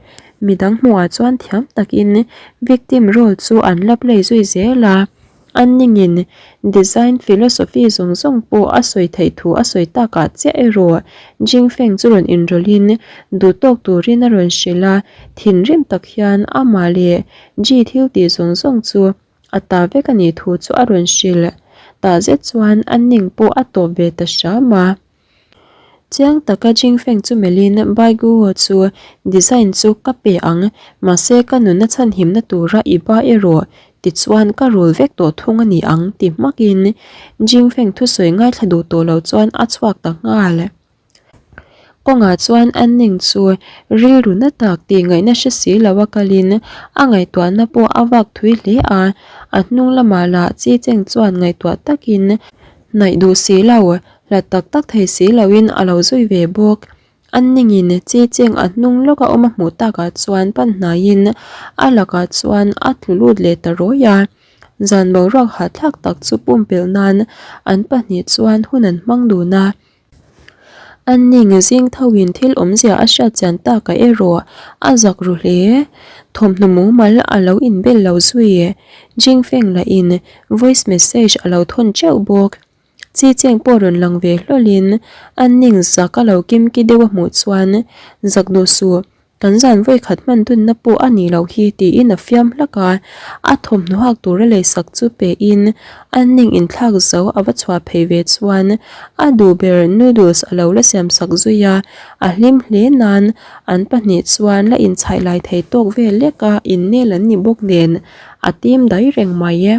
[SPEAKER 1] Midang hmuhah chuan thiam takin victim role chu an la play zui zel a. An ningin design philosophy zawng zawng pawh a sawi theih thu a sawi takah chiah erawh Jingfeng chu rawn inrawlhin duh tawk turin a rawn hrilh a, thinrim tak hian amah leh Ji thil tih zawng zawng chu a ta vek a nih thu chu a rawn hrilh. Tah zet chuan an ning pawh a tawp ve ta hram a. Chiang taka Jingfeng chu melhin Baiguo chu design chu ka pe ang, mahse ka nunna chhanhimna tura i ba erawh tichuan ka rul vek tawh thung a ni ang ti hmakin Jingfeng thusawi ngaithla duh tawh lo chuan a chhuak ta nghal. Kawngah chuan an ning chu rilru na tak tih ngaihna hre si lo a kalin a ngaihtuahna pawh a vak thui hle a, a hnung lamah lah Chi Cheng chuan ngaihtuah takin hnaih duh si lo Hlat tak tak thei si loin a lo zui ve bawk. An ningin chi cheng a hnung lawka awm a hmuh takah chuan pan hnaiin a lakah chuan a tlu lut leh ta rawi a. Zan boruak hahthlak tak chu pumpelh nan an pahnih chuan hun an hmang dun a. An ning zing thoin thil awmzia a hriat chian takah erawh a zak ru hle. Thawmhnaw mumal a lo inbel lo zui. Jingfeng lahin voice message a lo thawn teuh bawk. Chi cheng pawh rawn lang ve hlawlin an ning zak a lo kim ki deuh a hmuh chuan zak duh suh, kan zan vawikhat hman dunna pawh a nih loh hi tiin a fiam hlak a, a thawmhnaw hak tura leisak chu pehin an ning inthlak zo a va chhuah phei ve chuan a duh ber noodles a lo la siam sak zui a, a hlim hle nan an pahnih chuan la inchhaih lai thei tawk vel lek a innel an ni bawk nen a tim dai reng mai e.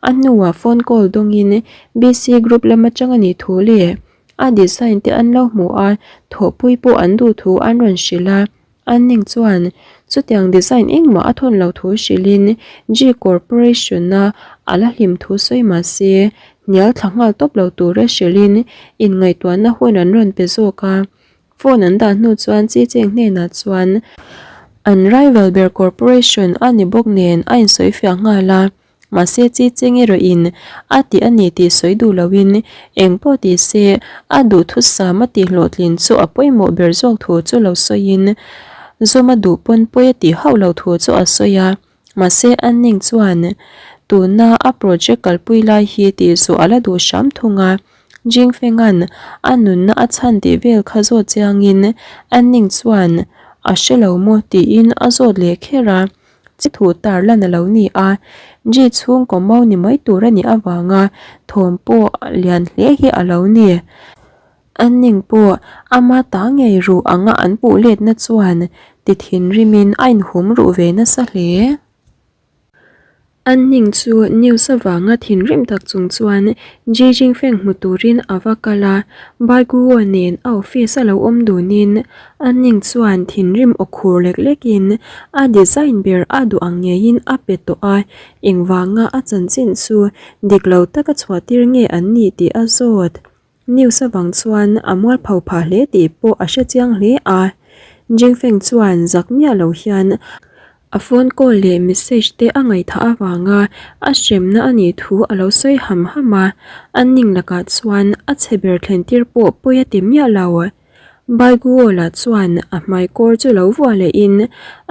[SPEAKER 1] A hnuah phone call dawngin BC group lam atang a nih thu leh a design te an lo hmu a, thawhpui pawh an duh thu an rawn hrilh a. An ning chuan chutiang design engmah a thawn lo thu hrilhin G Corporation-a a la hlim thu sawi mah se hnial thla nghal tawp lo tura hrilhin inngaihtuahna hun an rawn pe zawk a. Phone an dah hnu chuan Chi Cheng hnenah chuan an rival ber corporation a ni bawk nen a insawi fiah nghal a. Mahse chi cheng erawhin a ti a ni tih sawi duh loin eng pawh ti se a duhthusam a tih hlawhtlin chu a pawimawh ber zawk thu chu lo sawiin zawm a duh pawn pawi a tih hauh lo thu chu a sawi a. Mahse an ning chuan tuna a project kalpui lai hi tih zawh a la duh hram thung a. Jingfenga'n a nunna a chhan tih vel kha zawt chiangin an ning chuan a hre lo maw tiin a zawt leh kher a. Chi thu tar lan a lo ni a, Ji chhungkaw mau ni mai tur a nih avanga thawm pawh lian hle hi a lo ni. An ning pawh ama ta ngei ruh anga an puh letna chuan ti thinrimin a inhum ruh ve nasa hle. An ning chu news avanga thinrim tak chung chuan Ji Jingfeng hmu turin a va kal a, Bai Guo nen a office a lo awm dunin An ning chuan thinrim aw khur lek lekin a design ber a duh ang ngeiin a pe tawh a, engvanga a chanchin chu dik lo taka chhuah tir nge an nih tih a zawt. News avang chuan a mualpho phah hle tih pawh a hre chiang hle a. Jingfeng chuan zak miah lo hian a phone call leh message te a ngaihthah avanga a hremna a nih thu a lo sawi ham ham a, an ning lakah chuan a chhe ber thlen tir pawh pawi a ti miah lo. Baiguola chuan a hmai kawr chu lo vuah lehin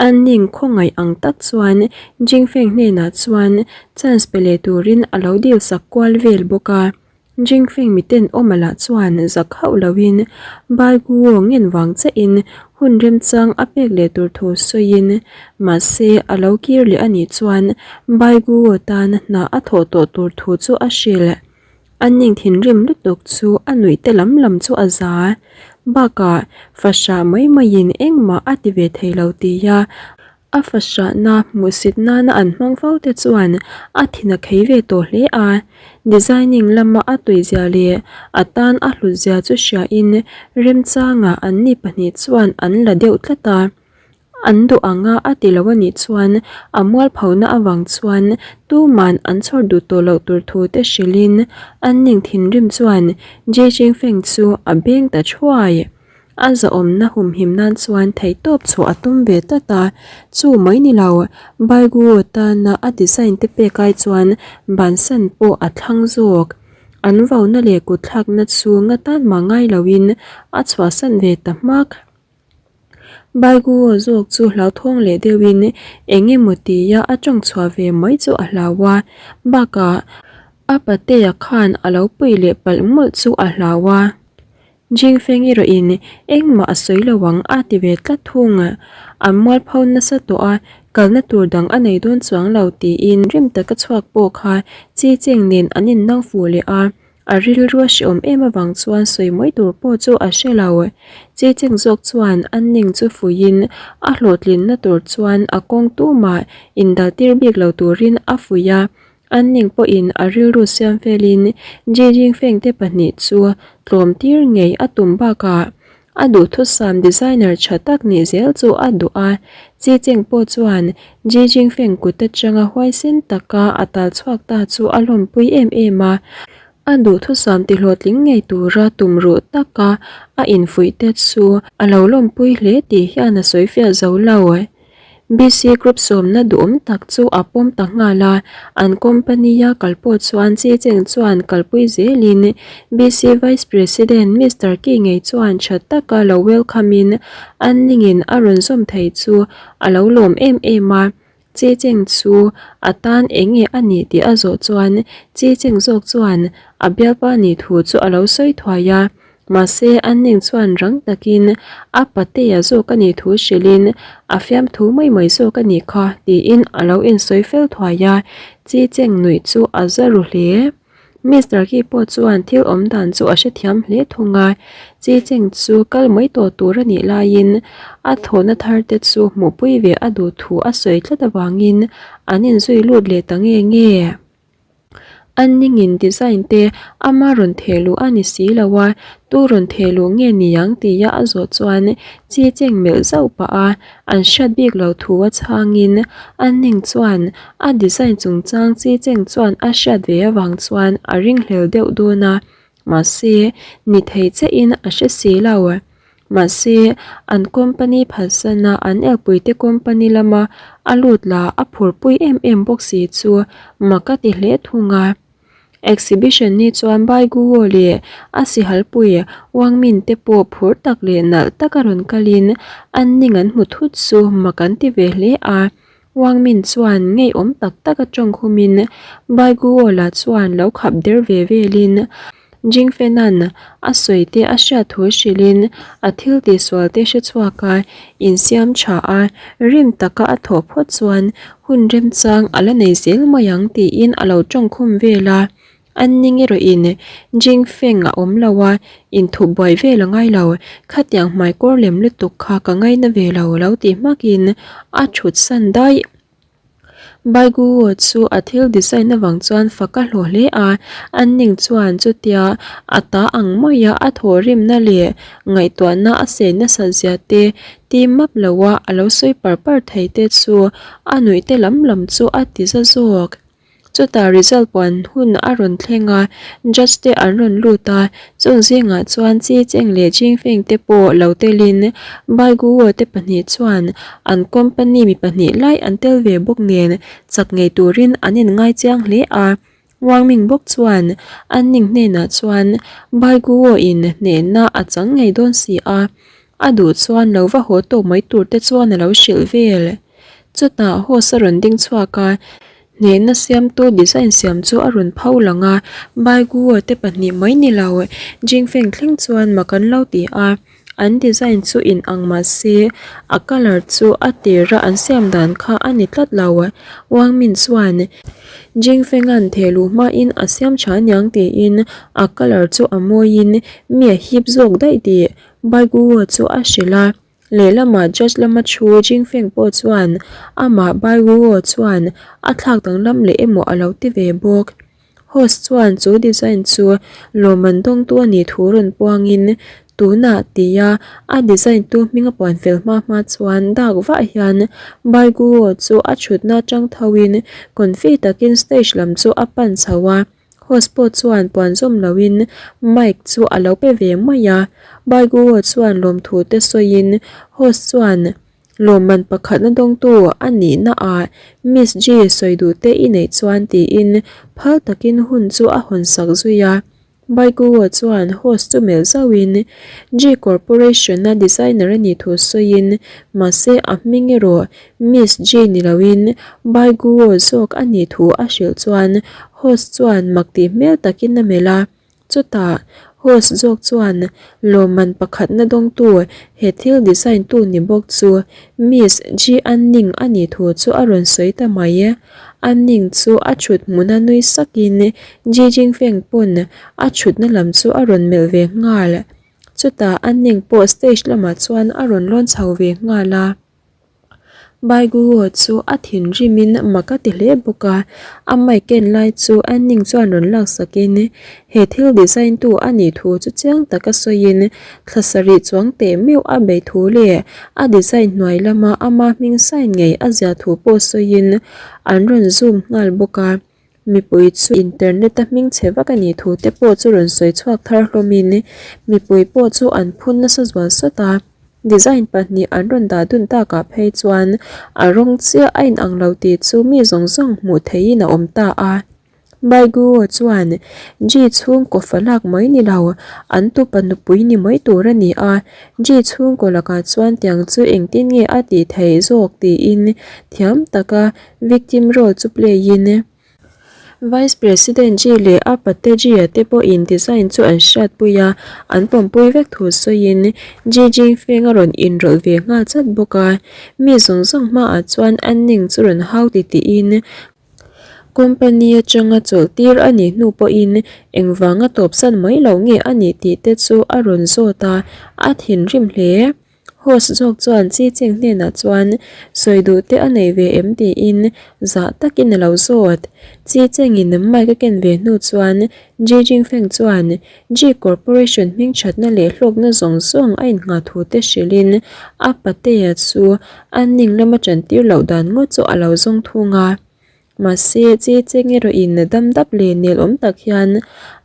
[SPEAKER 1] an ning khawngaih ang tak chuan Jingfeng hnenah chuan chance pe leh turin a lo dil sak kual vel bawk a. Jingfeng miten awma lah chuan zak hauh loin Baiguo ngen vang chiahin hun remchang a pek leh tur thu sawiin mahse a lo kir leh a nih chuan Baiguo tan hna a thawh tawh tur thu chu a hrilh. A ning thinrim lutuk chu a nuih te lam lam chu a za. Bakah, fahrah mai maiin engmah a ti ve thei lo tia a fahrahna hmuhsit nana an hmang fo te chuan a thin a khei ve tawh hle a. Designing lama a tuizia leh a tan a hlutzia chu hriain remchangah anni pahnih chuan an la deuh tlat a. An duh anga a ti lo a nih chuan a mualphona avang chuan tuman an chhawr duh tawh loh tur thu te hrilhin an ning thinrim chuan Ji Jingfeng chu a beng ta thuai. A zahawmna humhim nan chuan theihtawp chhuah a tum ve tlat a, chu mai ni lo Baiguo tana a design te pek ai chuan bansan pawh a thlang zawk. An vauna leh kutthlakna chu ngatan mah ngai loin a chhuahsan ve ta hmak. Baiguo zawk chu hlauthawng leh deuhin eng emaw tia a tawng chhuah ve mai chu a hlau a, bakah a patea khan a lo pui leh palh mawlh chu a hlau a. Jingfeng erawhin engmah a sawi lo ang a ti ve tlat thung. An mualpho nasa tawh a, kalna tur dang a nei dawn chuang lo tiin rim taka chhuak pawh kha Chi Cheng nen an innang fuh leh a. A rilru a hreawm em avang chuan sawi mai tur pawh chu a hre lo. Chi Cheng zawk chuan a ning chu fuihin a hlawhtlinna tur chuan a kawng tumah indaltir bik lo turin a fuih a. A ning pawhin a rilru siam felin Ji Jingfeng te pahnih chu tlawm tir ngei a tum bakah A duhthusam designer tha tak nih zel chu a duh a, Chi Cheng pawh chuan Ji Jingfeng kut atanga huaisen taka a tal chhuak ta chu a lawmpui em em a. A duhthusam tihlawhtling ngei tura tumruh taka a infuih te chu a lo lawmpui hle tih hian a sawifiah zo lo. BC Group sawmna duhawm tak chu a pawm ta nghal a, an company-a kal pawh chuan Chi Cheng chuan kalpui zelin BC Vice President Mister Ki ngei chuan tha taka lo welcome-in an ningin a rawn zawm thei chu a lo lawm em em a. Chi Cheng chu a tan eng nge a nih tih a zawh chuan Chi Cheng zawk chuan a bialpa nih thu chu a lo sawi thuai a. Mahse, an ning chuan rang takin a patea zawk a nih thu hrilhin a fiamthu mai mai zawk a nih kha tiin a lo insawi fel thuai a, Chi Cheng nuih chu a za ru hle. Mister Ki pawh chuan thil awm dan chu a hrethiam hle thung a, Chi Cheng chu kal mai tawh tur a nih laiin a thawhna thar te chu hmuhpui ve a duh thu a sawi tlat avangin an inzui lut leh ta nge nge. An ningin design te ama rawn theh luh a ni si lo a, tu rawn theh luh nge ni ang tia a zawh chuan chi cheng melh zauh pah a, an hriat bik lo thu a chhangin an ning chuan a design chungchang chi cheng chuan a hriat ve avang chuan a ringhlel deuh dawn a, mahse ni thei chiahin a hre si lo. Mahse, an company phalsana an elpuite company lama a lut la a phurpui em em bawk si chu mak a ti hle thung a. Exhibition ni chuan Bai Guo leh a sihalpui Wang Min te pawh phur tak leh nalh taka rawn kalin an ning an hmu thut chu mak an ti ve hle a. Wang Min chuan ngeiawm tak tak a tawng khumin Bai Guo-la chuan lo khap der ve velin Jing Fenan a sawi te a hriat thu hrilhin a thil tihsual te hre chhuak a, insiam tha a, rim taka a thawh phawt chuan hun remchang a la nei zel mai ang tiin a lo tawng khum vel a. An ning erawhin Jing Feng a awm lo a, inthup buai vel a ngai lo, khatiang hmaikawr lem lutuk kha ka ngaina ve lo lo ti hmakin a thut san daih. Bai Guo chu a thil design avang chuan fak a hlawh hle a, an ning chuan chutia a ta ang maia a thawhrimna leh ngaihtuahna a sei nasat zia te ti map loa a lo sawi par par thei te chu a nuih te lam lam chu a ti za zawk. Chutah result puan hun a rawn thleng a, judge te an rawn lut a, chung zingah chuan Chi Cheng leh Jing Feng te pawh lo telin Bai Guo te pahnih chuan an company mi pahnih lai an tel ve bawk nen chak ngei turin an inngai chiang hle a. Wang Ming bawk chuan an ning hnenah chuan Bai Guo in hnehna a chang ngei dawn si a, a duh chuan lo va haw tawk mai tur te chuan a lo hrilh vel. Chutah host a rawn ding chhuak a, hnehna siamtu design siam chu a rawn pho lang a, Bai Guo te pahnih mai ni lo, Jingfeng thleng chuan mak an lo ti a, an design chu in ang mah se a colour chu a tira an siam dan kha a ni tlat lo. Wang Min chuan Jingfenga'n theh luh hmain a siam tha aniang tiin a colour chu a mawiin mi a hip zawk daih tih. Bai Guo chu a hrilh a. Lehlamah judge lama thu Jingfeng pawh chuan amah Bai Guo chuan a thlak danglam leh emaw a lo ti ve bawk. Host chuan chu design chu lawmman dawngtu a nih thu rawn puangin tunah tia a design tu hming a puan fel hma hma chuan dak vah hian Bai Guo chu a thutna atang thoin confi takin stage lam chu a pan chho a. Host pawh chuan puan zawm loin mic chu a lo pe ve mai a. Bai Guo chuan lawmthu te sawiin host chuan Lawmman pakhatna dawngtu a nihna ah Miss G sawi duh te i neih chuan tiin phal takin hun chu a hawn sak zui a. Baiguo chuan host chu melh zauhin G Corporation-a designer a nih thu sawiin mahse a hming erawh Miss G ni loin Baiguo zawk a nih thu a hrilh chuan host chuan mak tih hmel takin a melh a. Chutah, host zawk chuan lawmman pakhatna dawngtu he thil design tu ni bawk chu Miss Ji Anning a nih thu chu a rawn sawi ta mai. Anning chu a thut hmuna nui sakin Ji Jingfeng pawn a thutna lam chu a rawn melh ve nghal. Chutah Anning pawh stage lamah chuan a rawn lawn chho ve nghal a. Baiguo chu a thinrimin mak a ti hle bawk a, a mic ken lai chu Anning chuan rawn laksakin he thil design tu a nih thu chu chiang taka sawiin thla sarih chuang teh meuh a beih thu leh a design hnuai lama ama hming sign ngei a ziah thu pawh sawiin an rawn zoom nghal bawk a. Mipui chu internet a hming chhe vak a nih thu te pawh chu rawn sawi chhuak thar hlawmin mipui pawh chu an phun nasa zual sawt a, design pahnih an rawn dah dun takah phei chuan a rawng chiah a inang lo tih chu mi zawng zawng hmuh theihin a awm ta a. Baiguo chuan Ji chhungkaw fa lak mai ni lo, an tupa nupui ni mai tur a ni a, Ji chhungkaw lakah chuan tiang chu engtin nge a tih theih zawk tiin thiam taka Victim role chu play in Vice President Ji leh a pate Ji-a te pawhin design chu an hriatpui a, an pawmpui vek thu sawiin Ji Jingfeng a rawn inrawlh ve nghal chat bawk a. Mi zawng zawng hmaah chuan Anning chu rawn hau ti tiin company atanga chawlh tir a nih hnu pawhin engvanga tawpsan mai lo nge a nih tih te chu a rawn zawt a, a thinrim hle. Host zawk chuan Chi Cheng hnenah chuan sawi duh te a nei ve em tiin zah takin a lo zawt. Chi Chengin mic a ken ve hnu chuan Ji Jingfeng chuan Ji Corporation hming thatna leh hlawkna zawng zawng a innghah thu te hrilhin a patea chu a ning lama tantir loh dan ngawt chu a lo zawng thung a. Mahse, che cheng erawhin dam dap leh nel awm tak hian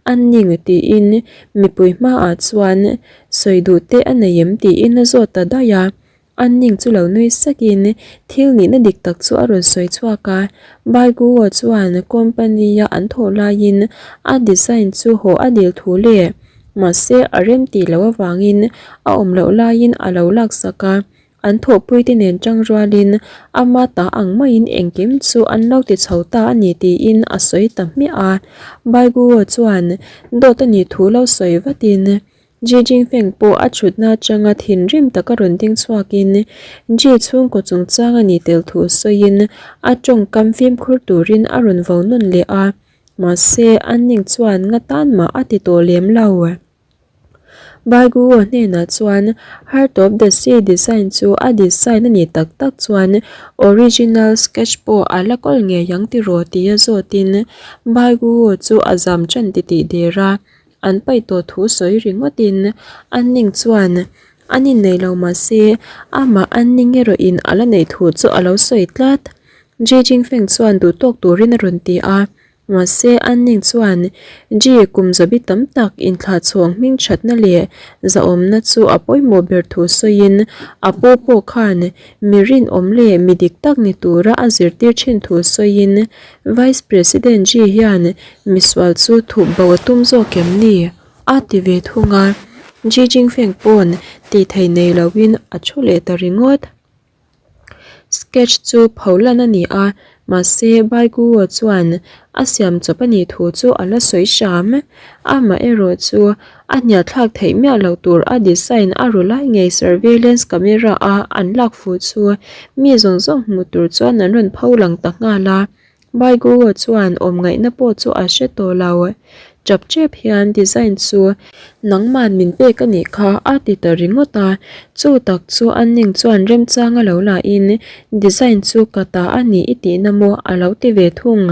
[SPEAKER 1] a ning tiin mipui hmaah chuan sawi duh te a nei em tiin a zawt ta daih a. A ning chu lo nui sakin thil nihna dik tak chu a rawn sawi chhuak a. Baiguo chuan company-a an thawh laiin a design chu haw a dil thu leh mahse a rem tih loh avangin a awm loh laiin a lo laksak a. An thawhpuite nen tang rualin ama ta ang maiin engkim chu an lo ti chho ta a ni tiin a sawi ta hmiah a. Baiguo chuan dawt a nih thu lo sawi vatin Ji Jingfeng pawh a thutna atanga thinrim taka rawn ding chhuakin Ji chhungkaw chungchang a nih tel thu sawiin a tawngkam fimkhur turin a rawn vo nawn leh a. Mahse, an ning chuan nga tan mah a ti tawh lem lo. Baiguo hnenah chuan Heart of the Sea design chu a design a nih tak tak chuan original sketch pawh a la kawl ngei ang tiraw tia zawtin Baiguo chu a zam tan titih der a, an paih tawh thu sawi ringawtin an ning chuan an inneih lo mahse amah an ning erawhin a la neih thu chu a lo sawi tlat. Ji Jingfeng chuan duhtawk turin a rawn ti a. Mahse, Anning chuan Ji kum zabi tam tak inthlahchhawng hming thatna leh zahawmna chu a pawimawh ber thu sawiin a pu pawh khan mi rinawm leh mi dik tak ni tura a zirtir thin thu sawiin Vice President Ji hian misual chu thup bo a tum zawk em ni? a ti ve thung a. Ji Jingfeng pawn tih thei nei loin a thu leh ta ringawt. Sketch chu pholan a ni a, mahse Baiguo chuan a siam chawp a nih thu chu a la sawi hram. Amaherawh chu a hnialthlak theih miah loh tur a design a ru lai ngei surveillance camera a an lak fuh chu mi zawng zawng hmuh tur chuan an rawn pho lang ta nghal a. Baiguo chuan awm ngaihna pawh chu a hre tawh lo. Chap chep hian design chu nangman min pek a nih kha a ti ta ringawt a, chu tak chu a ning chuan remchang a lo la in design chu ka ta a ni i tihna maw a lo ti ve thung.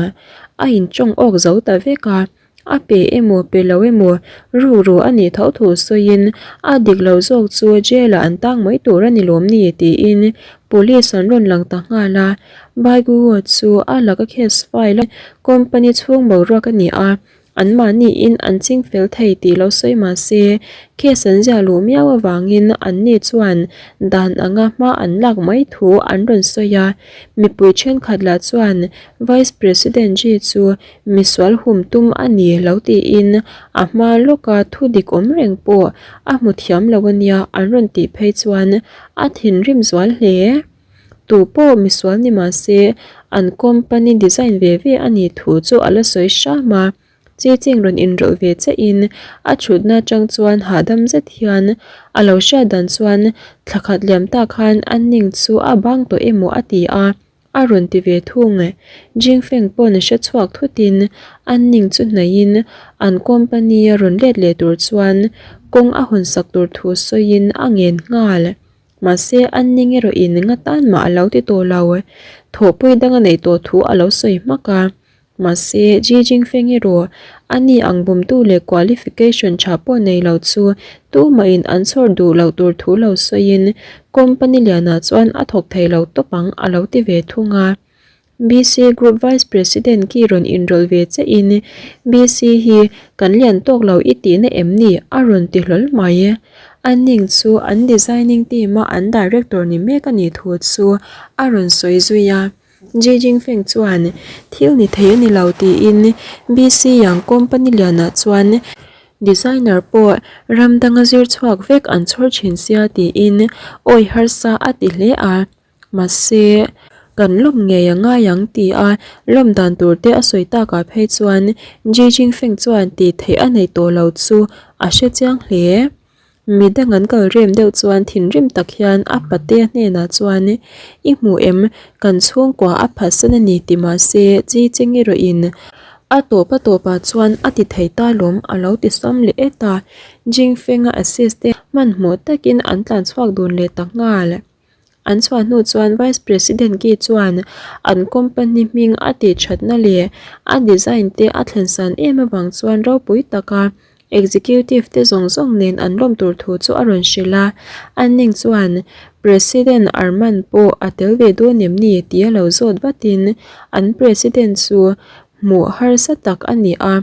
[SPEAKER 1] A intawng awk zo ta vek a. A pe emaw pe lo emaw rukru a nih tho thu sawiin a dik lo zawk chu jail ah an tang mai tur a ni lawm ni tiin police an rawn lang ta nghal a. Baiguo chu a laka case file a company chhung boruak a ni a, anmahniin an ching fel thei tih lo sawi mah se case an ziah luh miau avangin anni chuan dan anga hma an lak mai thu an rawn sawi a. Mipui thenkhat lah chuan Vice President Ji chu Misual hum tum a ni lo tiin a hma lawka thu dik awm reng pawh a hmu thiam lo a nia an rawn tih phei chuan a thinrim zual hle. Tu pawh misual ni mah se an company design ve ve a nih thu chu a la sawi hram a, chi ching rawn inrawlh ve che in a thutna atang chuan hahdam zet hian a lo hriat dan chuan thla khat liam tak khan a ning chu a bang tawh emaw a ti a. A rawn ti ve thung. Jingfeng pawn a hre chhuak thutin an ning chu hnaihin an company a rawn let leh tur chuan kawng a hawn sak tur thu sawiin a ngen nghal. Mahse an ning erawhin nga tan mah a lo ti tawh lo. Thawhpui dang a neih tawh thu a lo sawi hmak a. Mahse, Ji Jingfeng erawh a ni ang bumtu leh qualification tha pawh nei lo chu tumahin an chhawr duh loh tur thu lo sawiin company lianah chuan a thawk thei lo tawp ang a lo ti ve thung a. BC Group Vice President ki rawn inrawlh ve chiahin BC hi kan lian tawk lo i tihna em ni a rawn ti hlawl mai. A ning chu an designing team a an director ni mek a nih thu chu a rawn sawi zui a. Ji Jingfeng chuan thil ni thei a ni lo tiin BC Yang company lianah chuan designer pawh ram danga zir chhuak vek an chhawr thin sia tiin awi harsa a ti hle a, mahse kan lawm ngei a ngai ang ti a lawm dan tur te a sawi takah phei chuan Ji Jingfeng chuan tih theih a nei tawh lo chu a hre chiang hle. Mi dang an kal rem deuh chuan thinrim tak hian a patea hnenah chuan, I hmu em, kan chhungkua a phatsan a ni ti mahse chi cheng erawhin a tawp a tawpah chuan a ti thei ta lawm a lo ti sam leh et a, Jingfenga assist te hmanhmawh takin an tlan chhuak dun leh ta nghal. An chhuah hnu chuan Vice President Ki chuan an company hming a tih thatna leh a design te a thlen san em avang chuan ropui taka executive te zawng zawng nen an lawm tur thu chu a rawn hrilh a. An ning chuan President Arman pawh a tel ve dawn em ni tih a lo zawt vatin an President chu hmuh harsa tak a ni a.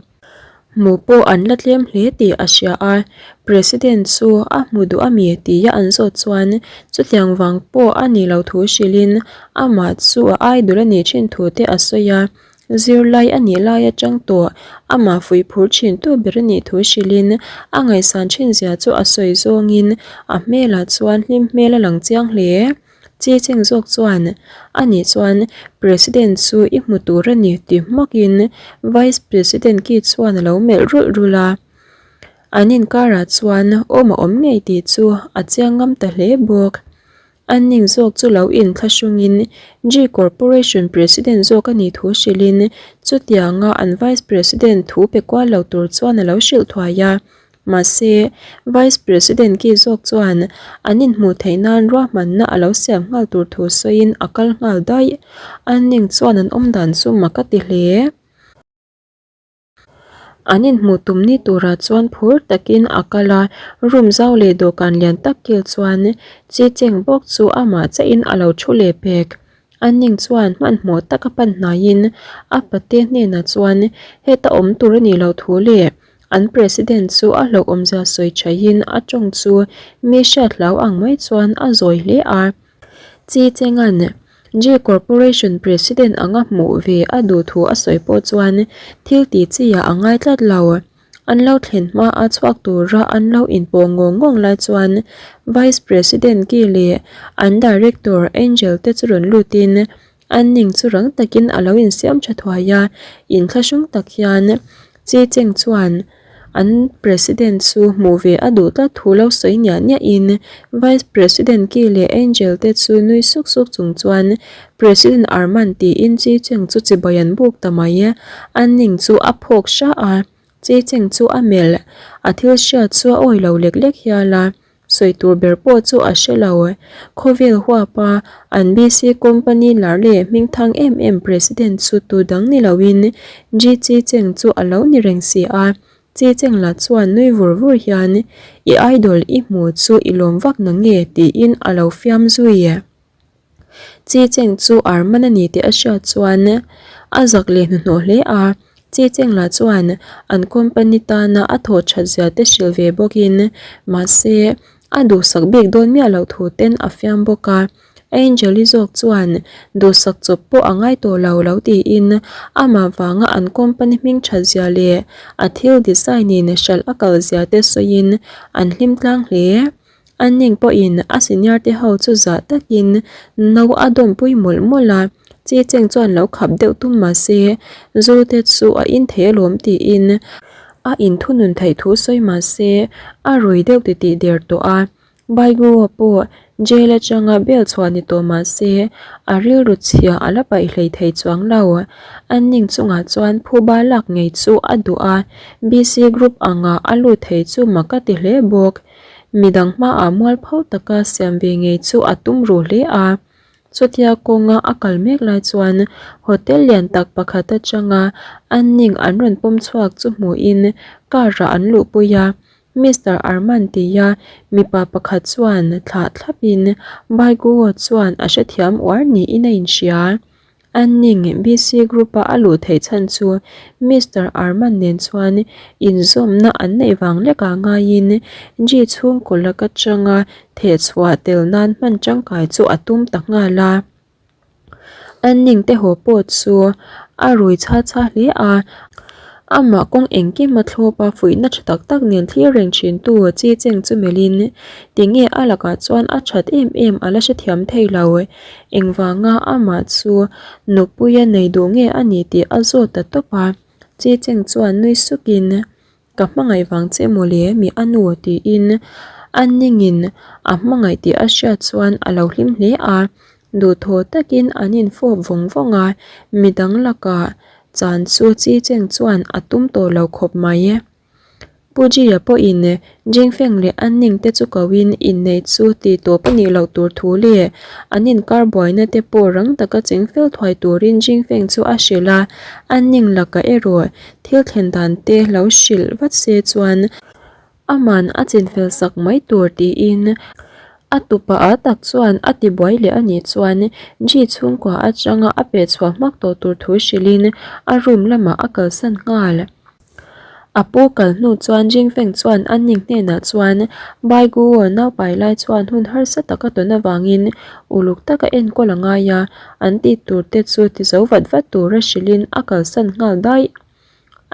[SPEAKER 1] Hmuh pawh an la tlem hle tih a hria a, President chu a hmu duh a mi tia an zawt chuan chutiang vang pawh a ni lo thu hrilhin amah chu a idol a nih thin thu te a sawi a, zirlai a nih lai atang tawh amah fuih phur thin tu ber a nih thu hrilhin a ngaihsan thin zia chu a sawi zawngin a hmelah chuan hlim hmel a lang chiang hle. Chi cheng zawk chuan, A nih chuan President chu i hmu tur a ni ti hmakin Vice President ki chuan a lo melh rulh rulh a. An inkarah chuan awm a awm ngei tih chu a chiang ngam ta hle bawk. A ning zawk chu lo inthlahrungin G Corporation President zawk a nih thu hrilhin chutianga an Vice President thu pe kual lo tur chuan a lo hrilh thuai a. Mahse, Vice President ki zawk chuan an inhmuh theih nan ruahmanna a lo siam nghal tur thu sawiin a kal nghal daih. An ning chuan an awm dan chu mak a ti hle. An inhmuh tum ni turah chuan phur takin a kal a, room zau leh dawhkan lian tak kil chuan chi cheng bawk chu amah chiahin a lo thu leh pek. An ning chuan hmanhmawh taka pan hnaiin a pate hnenah chuan heta awm tur a nih loh thu leh an president chu a hlauhawmzia sawi thaihin a tawng chu mi hriat hlau ang mai chuan a zawi hle a. Chi Chenga'n G Corporation president anga hmuh ve a duh thu a sawi pawh chuan thil tih chi ah a ngai tlat lo. An lo thlen hma a chhuak tura an lo inpawh ngawng ngawng lai chuan Vice President Ki leh an Director Angel te chu rawn lutin an ning chu rang takin a lo insiam tha thuai a, inthlahrung tak hian Chi Cheng chuan. An President chu hmuh ve a duh tlat thu lo sawi niah niahin Vice President Ki leh Angel te chu nui suk suk chung chuan President Arman tiin Chi Cheng chu chibai an buk ta mai. An ning chu a phawk hra a, Chi Cheng chu a melh. A thil hriat chu a awi lo lek lek hial a. Sawi tur ber pawh chu a hre lo. Khawvel huapa an BC company lar leh hmingthang em em President chu tu dang ni loin Ji Chi Cheng chu a lo ni reng si a. Chi Cheng lah chuan nui vur vur hian I idol i hmu chu i lawm vak na nge tiin a lo fiam zui. Chi Cheng chu Arman a ni tih a hriat chuan a zak leh hnuhnawh hle a, Chi Cheng lah chuan an company tana a thawh that zia te hrilh ve bawkin mahse a duhsak bik dawn miah loh thu ten a fiam bawk a. Angel-i zawk chuan duhsak chawp pawh a ngai tawh lo lo tiin amah vanga an company hming that zia leh a thil design in hralh a kal zia te sawiin an hlim tlang hle. A ning pawhin a senior te ho chu zah takin no a dawmpui mawlh mawlh a, Chi Cheng chuan lo khap deuh tum mah se zu te chu a in thei alawm tiin a inthunun theih thu sawi mah se a rui deuh titih der tawh a, Baiguo pawh jail atanga bel chhuah ni tawh mah se a rilru chhia a la paih hlei thei chuang lo. A ning chungah chuan phuba lak ngei chu a duh a, BC group anga a lut thei chu mak a ti hle bawk. Midang hmaah mualpho taka siam ve ngei chu a tum ruh hle a. Chutia kawnga a kal mek lai chuan hotel lian tak pakhat atanga an ning an rawn pawm chhuak chu hmuhin car ah an luhpui a. Mister Arman tia mipa pakhat chuan thlah thlapin Baiguo chuan a hrethiam uar niin a inhria. An ning BC Group-a a luh theih chhan chu Mister Arman nen chuan inzawmna an neih vang lekah ngaiin G chhungkaw lak atanga thehchhuah tel nan hman tangkai chu a tum ta nghal a. An ning te haw pawh chu a rui chha chha hle a, amah kawng engkim a thlawp a fuihna tha tak tak nen thlir reng thintu Chi Cheng chu melhin tinge a lakah chuan a that em em a la hrethiam thei lo. Engvanga amah chu nupuia nei duh nge a ni tih a zawt ta tawp a, Chi Cheng chuan nui sukin, Ka hmangaih vang che mawle mi a nu tiin a ningin a hmangaih tih a hriat chuan a lo hlim hle a, duhthaw takin an infawp vawng vawng a, midang lakah chan chu Chi Cheng chuan a tum tawh lo khawp mai. Pu Gia pawhin Jingfeng leh An Ning te chu koin inneih chu tih tawp a nih loh tur thu leh an inkar buaina te pawh rang taka cheng fel thuai turin Jingfeng chu a hrilh a, An Ning lakah erawh thil thlen dan te lo hrilh vat se chuan aman a chinfel sak mai tur tiin a tupa ah tak chuan a ti buai leh a nih chuan Ji chhungkua atanga a peh chhuah hmak tawh tur thu hrilhin a room lamah a kalsan nghal. A pu kal hnu chuan Jingfeng chuan an ning hnenah chuan Bai Guo naupai lai chuan hun harsa taka tawn avangin uluk taka enkawl a ngai a, an tih tur te chu ti zo vat vat tura hrilhin a kalsan nghal daih.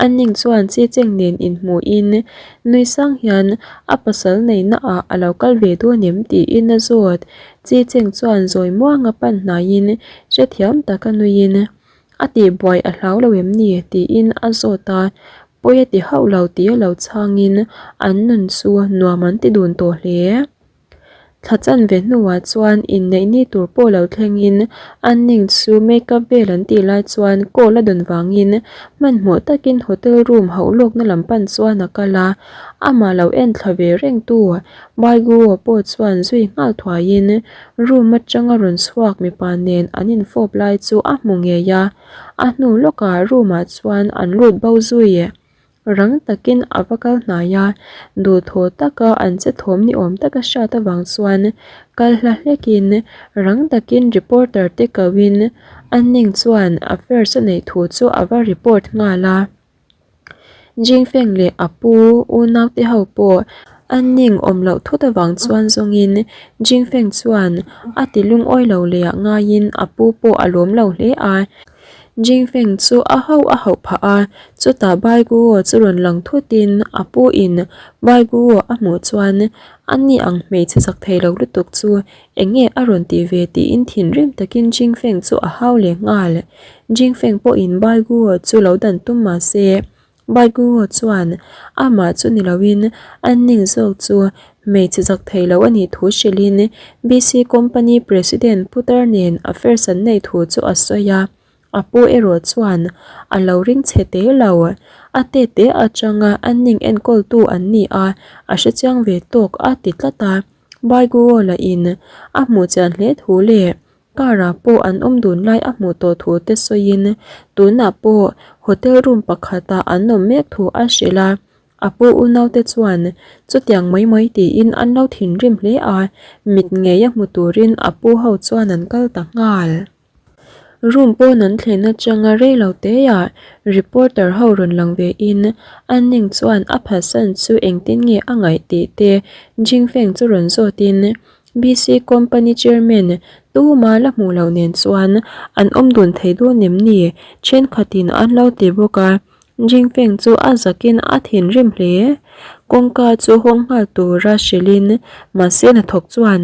[SPEAKER 1] An ning chuan Chi Cheng nen inhmuhin nui sang hian a pasal neihna ah a lo kal ve dawn em tiin a zawt. Chi Cheng chuan zawi muanga pan hnaiin hrethiam taka nuiin A tihbuai a hlau lo em ni? tiin a zawt a, pawi a ti hauh lo tih a lo chhangin an nun chu nuam an ti dun tawh hle. Thla chanve hnuah chuan inneih ni tur pawh lo thlengin an ning chu make up vel an tih lai chuan call a dawn vangin hmanhmawh takin hotel room hauh lawkna lam pan chuan a kal a, amah lo en thla ve rengtu Baiguo pawh chuan zui nghal thuaiin Room atanga rawn chhuak mipa nen an infawp lai chu a hmu ngei a, a hnu lawkah room ah chuan an lut bo zui. Rang takin a va kal hnai a, duhthaw taka an che thawm ni awm taka hriat avang chuan kal hla hlekin rang takin reporter te kohin a ning chuan affairs a neih thu chu a va report nghal a. Jingfeng leh a pu unaute ho pawh an ning awm loh thut avang chuan zawngin Jingfeng chuan a ti lungawi lo leh ah ngaiin a pu pawh a lawm lo hle a. Jingfeng chu a hauh a hauh phah a, chutah Bai Guo chu rawn lang thutin a pu in Bai Guo a hmuh chuan a ni ang hmeichhe chak thei lo lutuk chu Eng nge a rawn tih ve tiin thinrim takin Jingfeng chu a hau leh nghal. Jingfeng pawhin Bai Guo chu lo dan tum mah se, Baiguo chuan amah chu ni loin an ning zawk chu hmeichhe zak thei lo a nih thu hrilhin BC Company President Putar nen affairs an neih thu chu a sawi a. A pu erawh chuan a lo ring chhe te lo. A tete atanga an ning enkawltu an ni a, a hrechiang ve tawk a ti tlat a. Baiguo lahin a hmuh chian hle thu leh Car-ah pawh an awm dun lai a hmuh tawh thu te sawiin tunah pawh hotel room pakhatah an awm mek thu a hrilh a, a pu unaute chuan chutiang mai mai tiin an lo thinrim hle a, mit ngei a hmu turin a pu ho chuan an kal ta nghal. Room pawn an thlen atanga rei lo teah reporter ho rawn lang ve in an ning chuan a phatsan chu engtin nge a ngaih tih te Jingfeng chu rawn zawt in BC Company Chairman tuma la hmuh loh nen chuan an awm dun thei dawn em ni? Thenkhatin an lo ti bawk a, Jingfeng chu a zakin a thinrim hle. Kawngka chu hawng nghal tura hrilhin mahse hnathawk chuan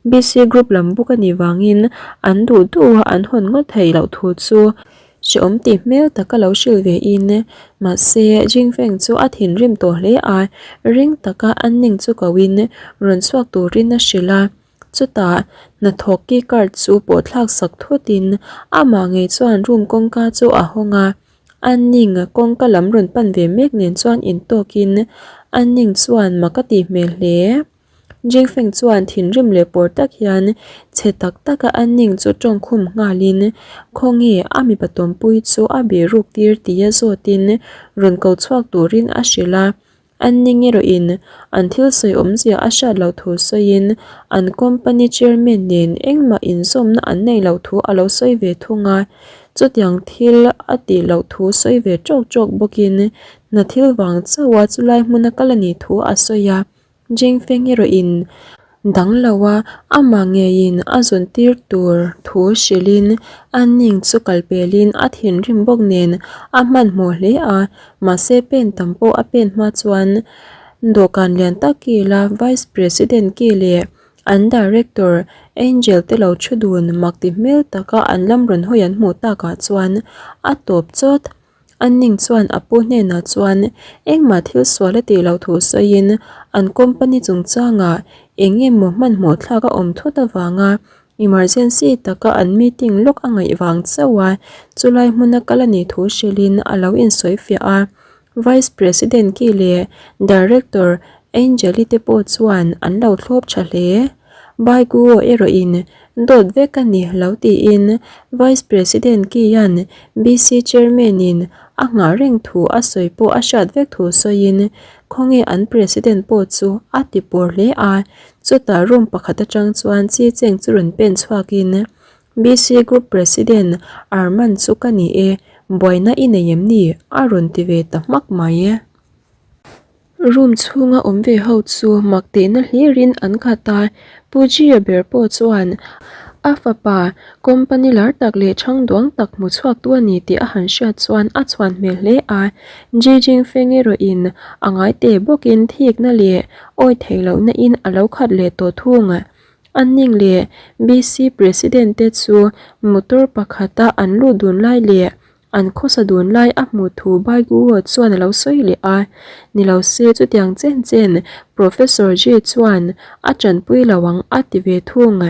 [SPEAKER 1] BC Group lam bawk a nih vangin an duh duh a an hawn ngawt theih loh thu chu Hrehawm tih hmel taka lo hrilh ve in, mahse Jingfeng chu a thinrim tawh hle a, ring taka an ning chu ko in rawn chhuak turin a hrilh a. Chutah hnathawk key card chu pawh thlak sak thut in amah ngei chuan room kawngka chu a hawng a, an ning kawngka lam rawn pan ve mek nen chuan intawk in an ning chuan mak a tih hmel hle. Jingfeng chuan thinrim leh pawr tak hian chhe tak taka a ning chu tawngkhum nghalin khawnge a mipa tawmpui chu a bih ruk tir tia zawtin rawn ko chhuak turin a hrilh a. An ning erawhin an thil sawi awmzia a hriat loh thu sawiin an company chairman nen engmah inzawmna an neih loh thu a lo sawi ve thung a. Chutiang thil a tih loh thu sawi ve tawk tawk bawkin hna thil vang chauha chulai hmuna kal a nih thu a sawi a. Jingfeng erawhin dang lo a, amah ngeiin a zawn tir tur thu hrilhin a ning chu kal pelin a thinrim bawk nen a hmanhmawh hle a, mahse pen tam pawh a pen hma chuan dawhkan lian tak kila Vice President ki leh an Director Angel te lo thu dun mak ti hmel taka an lam rawn hawi an hmuh takah chuan a tawp chawt. An ning chuan a pu hnenah chuan engmah thil sual a tih loh thu sawiin an company chungchangah eng emaw hmanhmawh thlak a awm thut avanga emergency taka an meeting lawk a ngaih vang chauh a, chulai hmuna kal a nih thu hrilhin a lo insawifiah a. Vice President ki leh Director Angel-i te pawh chuan an lo thlawp tha hle. Baiguo erawhin dawt vek a ni lo tiin Vice President Kian BC Chairman-in a nghah reng thu a sawi pawh a hriat vek thu sawiin khawnge an President pawh chu a ti pawr hle a, chutah room pakhat atang chuan chi cheng chu rawn pen chhuakin BC Group President Arman chu ka ni e, buaina i nei em ni? a rawn ti ve ta hmak mai. Room chhunga awm ve ho chu mak tihna hlirin an khat a, Pu Gia ber pawh chuan a fapa company lar tak leh chhang duang tak hmu chhuak tu a ni tih a han hriat chuan a chhuan hmel hle a, Ji Jingfeng erawhin a ngai te bawkin thikna leh awi theih lohna in a lo khat leh tawh thung. A ning leh BC President te chu motor pakhata an lut dun lai leh An khawsa dun lai a hmuh thu Baiguo chuan a lo sawi leh a, ni lo se chutiang chen chen Professor Ji chuan a tanpui lo ang a ti ve thung.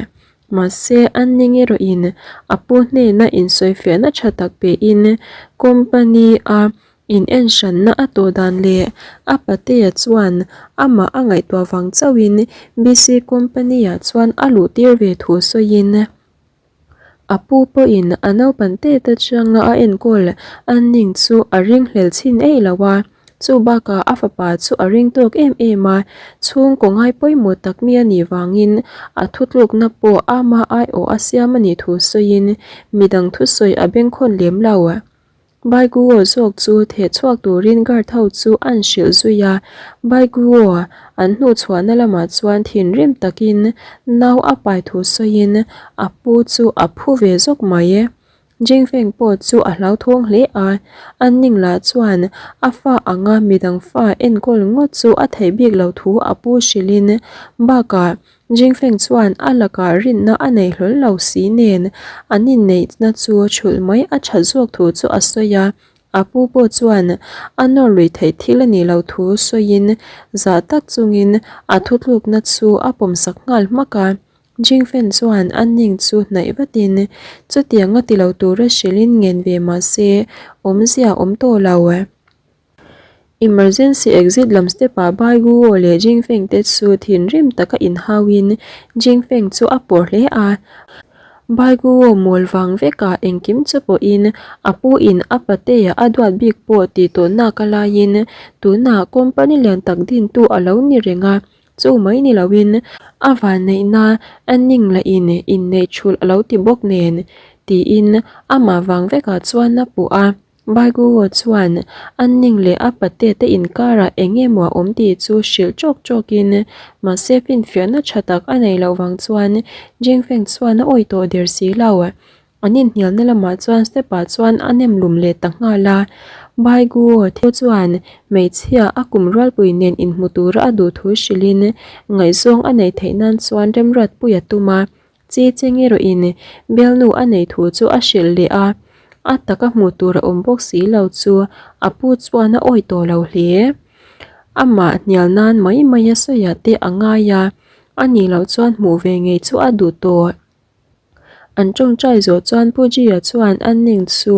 [SPEAKER 1] Mahse, an ning erawhin a pu hnena insawifiahna tha tak pein company-a inenhranna a tawh dan leh a patea chuan amah a ngaihtuah vang chauhin BC company-ah chuan a luhtir ve thu sawiin A pu pawhin a naupan tet atanga a enkawl a ning chu a ringhlel chhin eih lo a, chu bakah a fapa chu a ring tawk em em a, chhungkaw ngai pawimawh tak mi a nih vangin a thutlukna pawh ama aiawh a siam a nih thu sawiin midang thusawi a bengkhawn lem lo. Baiguo zawk chu theh chhuak turin guard ho chu an hrilh zui a, Baiguo an hnuh chhuahna lamah chuan thinrim takin nau a pai thu sawiin a pu chu a phu ve zawk mai. Jingfeng pawh chu a hlauthawng hle a, an ning lah chuan a fa anga midang fa enkawl ngawt chu a theih bik lo thu a pu hrilhin bakah Jingfeng chuan a lakah rinna a nei hlawl lo si nen an inneihna chu chhulh mai a that zawk thu chu a sawi a. A pu pawh chuan a nawr lui theih thil a nih loh thu sawiin zah tak chungin a thutlukna chu a pawmsak nghal hmak a. Jingfen chuan a ning chu hnaih vatin chutiang a ti lo tura hrilhin ngen ve mah se awmzia a awm tawh lo. Emergency exit lam step ah Bai Guo leh Jingfeng te chu thinrim taka inhauin Jingfeng chu a pawr hle a. Bai Guo mawl vang vekah engkim chu pawhin a pu in a patea a duat bik pawh tih tawh nak a laiin tunah company lian tak dintu a lo ni reng a, chu mai ni loin a vanneihna a ning lah in inneih thulh a lo ti bawk nen tiin amah vang vekah chuan a puh a. Baiguo chuan an ning leh a pate te inkarah eng emaw a awm tih chu hrilh ṭawk ṭawkin, mahse finfiahna ṭha tak a neih loh vang chuan Jingfeng chuan a awih tawh der si lo. An inhnialna lamah chuan step-ah chuan a nem lum leh ta nghal a. Baiguo chuan hmeichhia a kum rualpui nen inhmu tura a duh thu hrilhin ngaihzawng a neih theih nan chuan remruatpui a tum a. Chi cheng erawhin bialnu a nei thu chu a hrilh leh a, a taka hmuh tur a awm bawk si lo chu a pu chuan a awih tawh lo hle. Amah hnial nan mai mai a sawiah te a ngai a, a nih loh chuan hmuh ve ngei chu a duh tawh. An tawngtai zawh chuan Pu Gia chuan a ning chu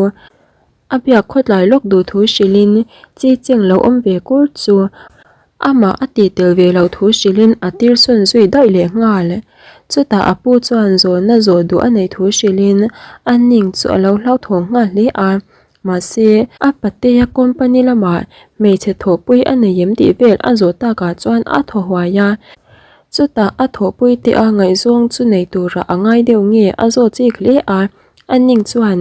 [SPEAKER 1] A biak khawtlai lawk duh thu hrilhin chi cheng lo awm ve kur chu amah a tih tel ve loh thu hrilhin a tir sawn zui daih leh nghal. Chutah a pu chuan zawhna zawh duh a neih thu hrilhin a ning chu a lo hlauthawng nghal hle a, mahse a patea company lamah hmeichhe thawhpui a nei em tih vel a zawh takah chuan a thaw huai a. Chutah a thawhpui te a ngaihzawng chu nei turah a ngai deuh nge a zawt chik hle a, a ning chuan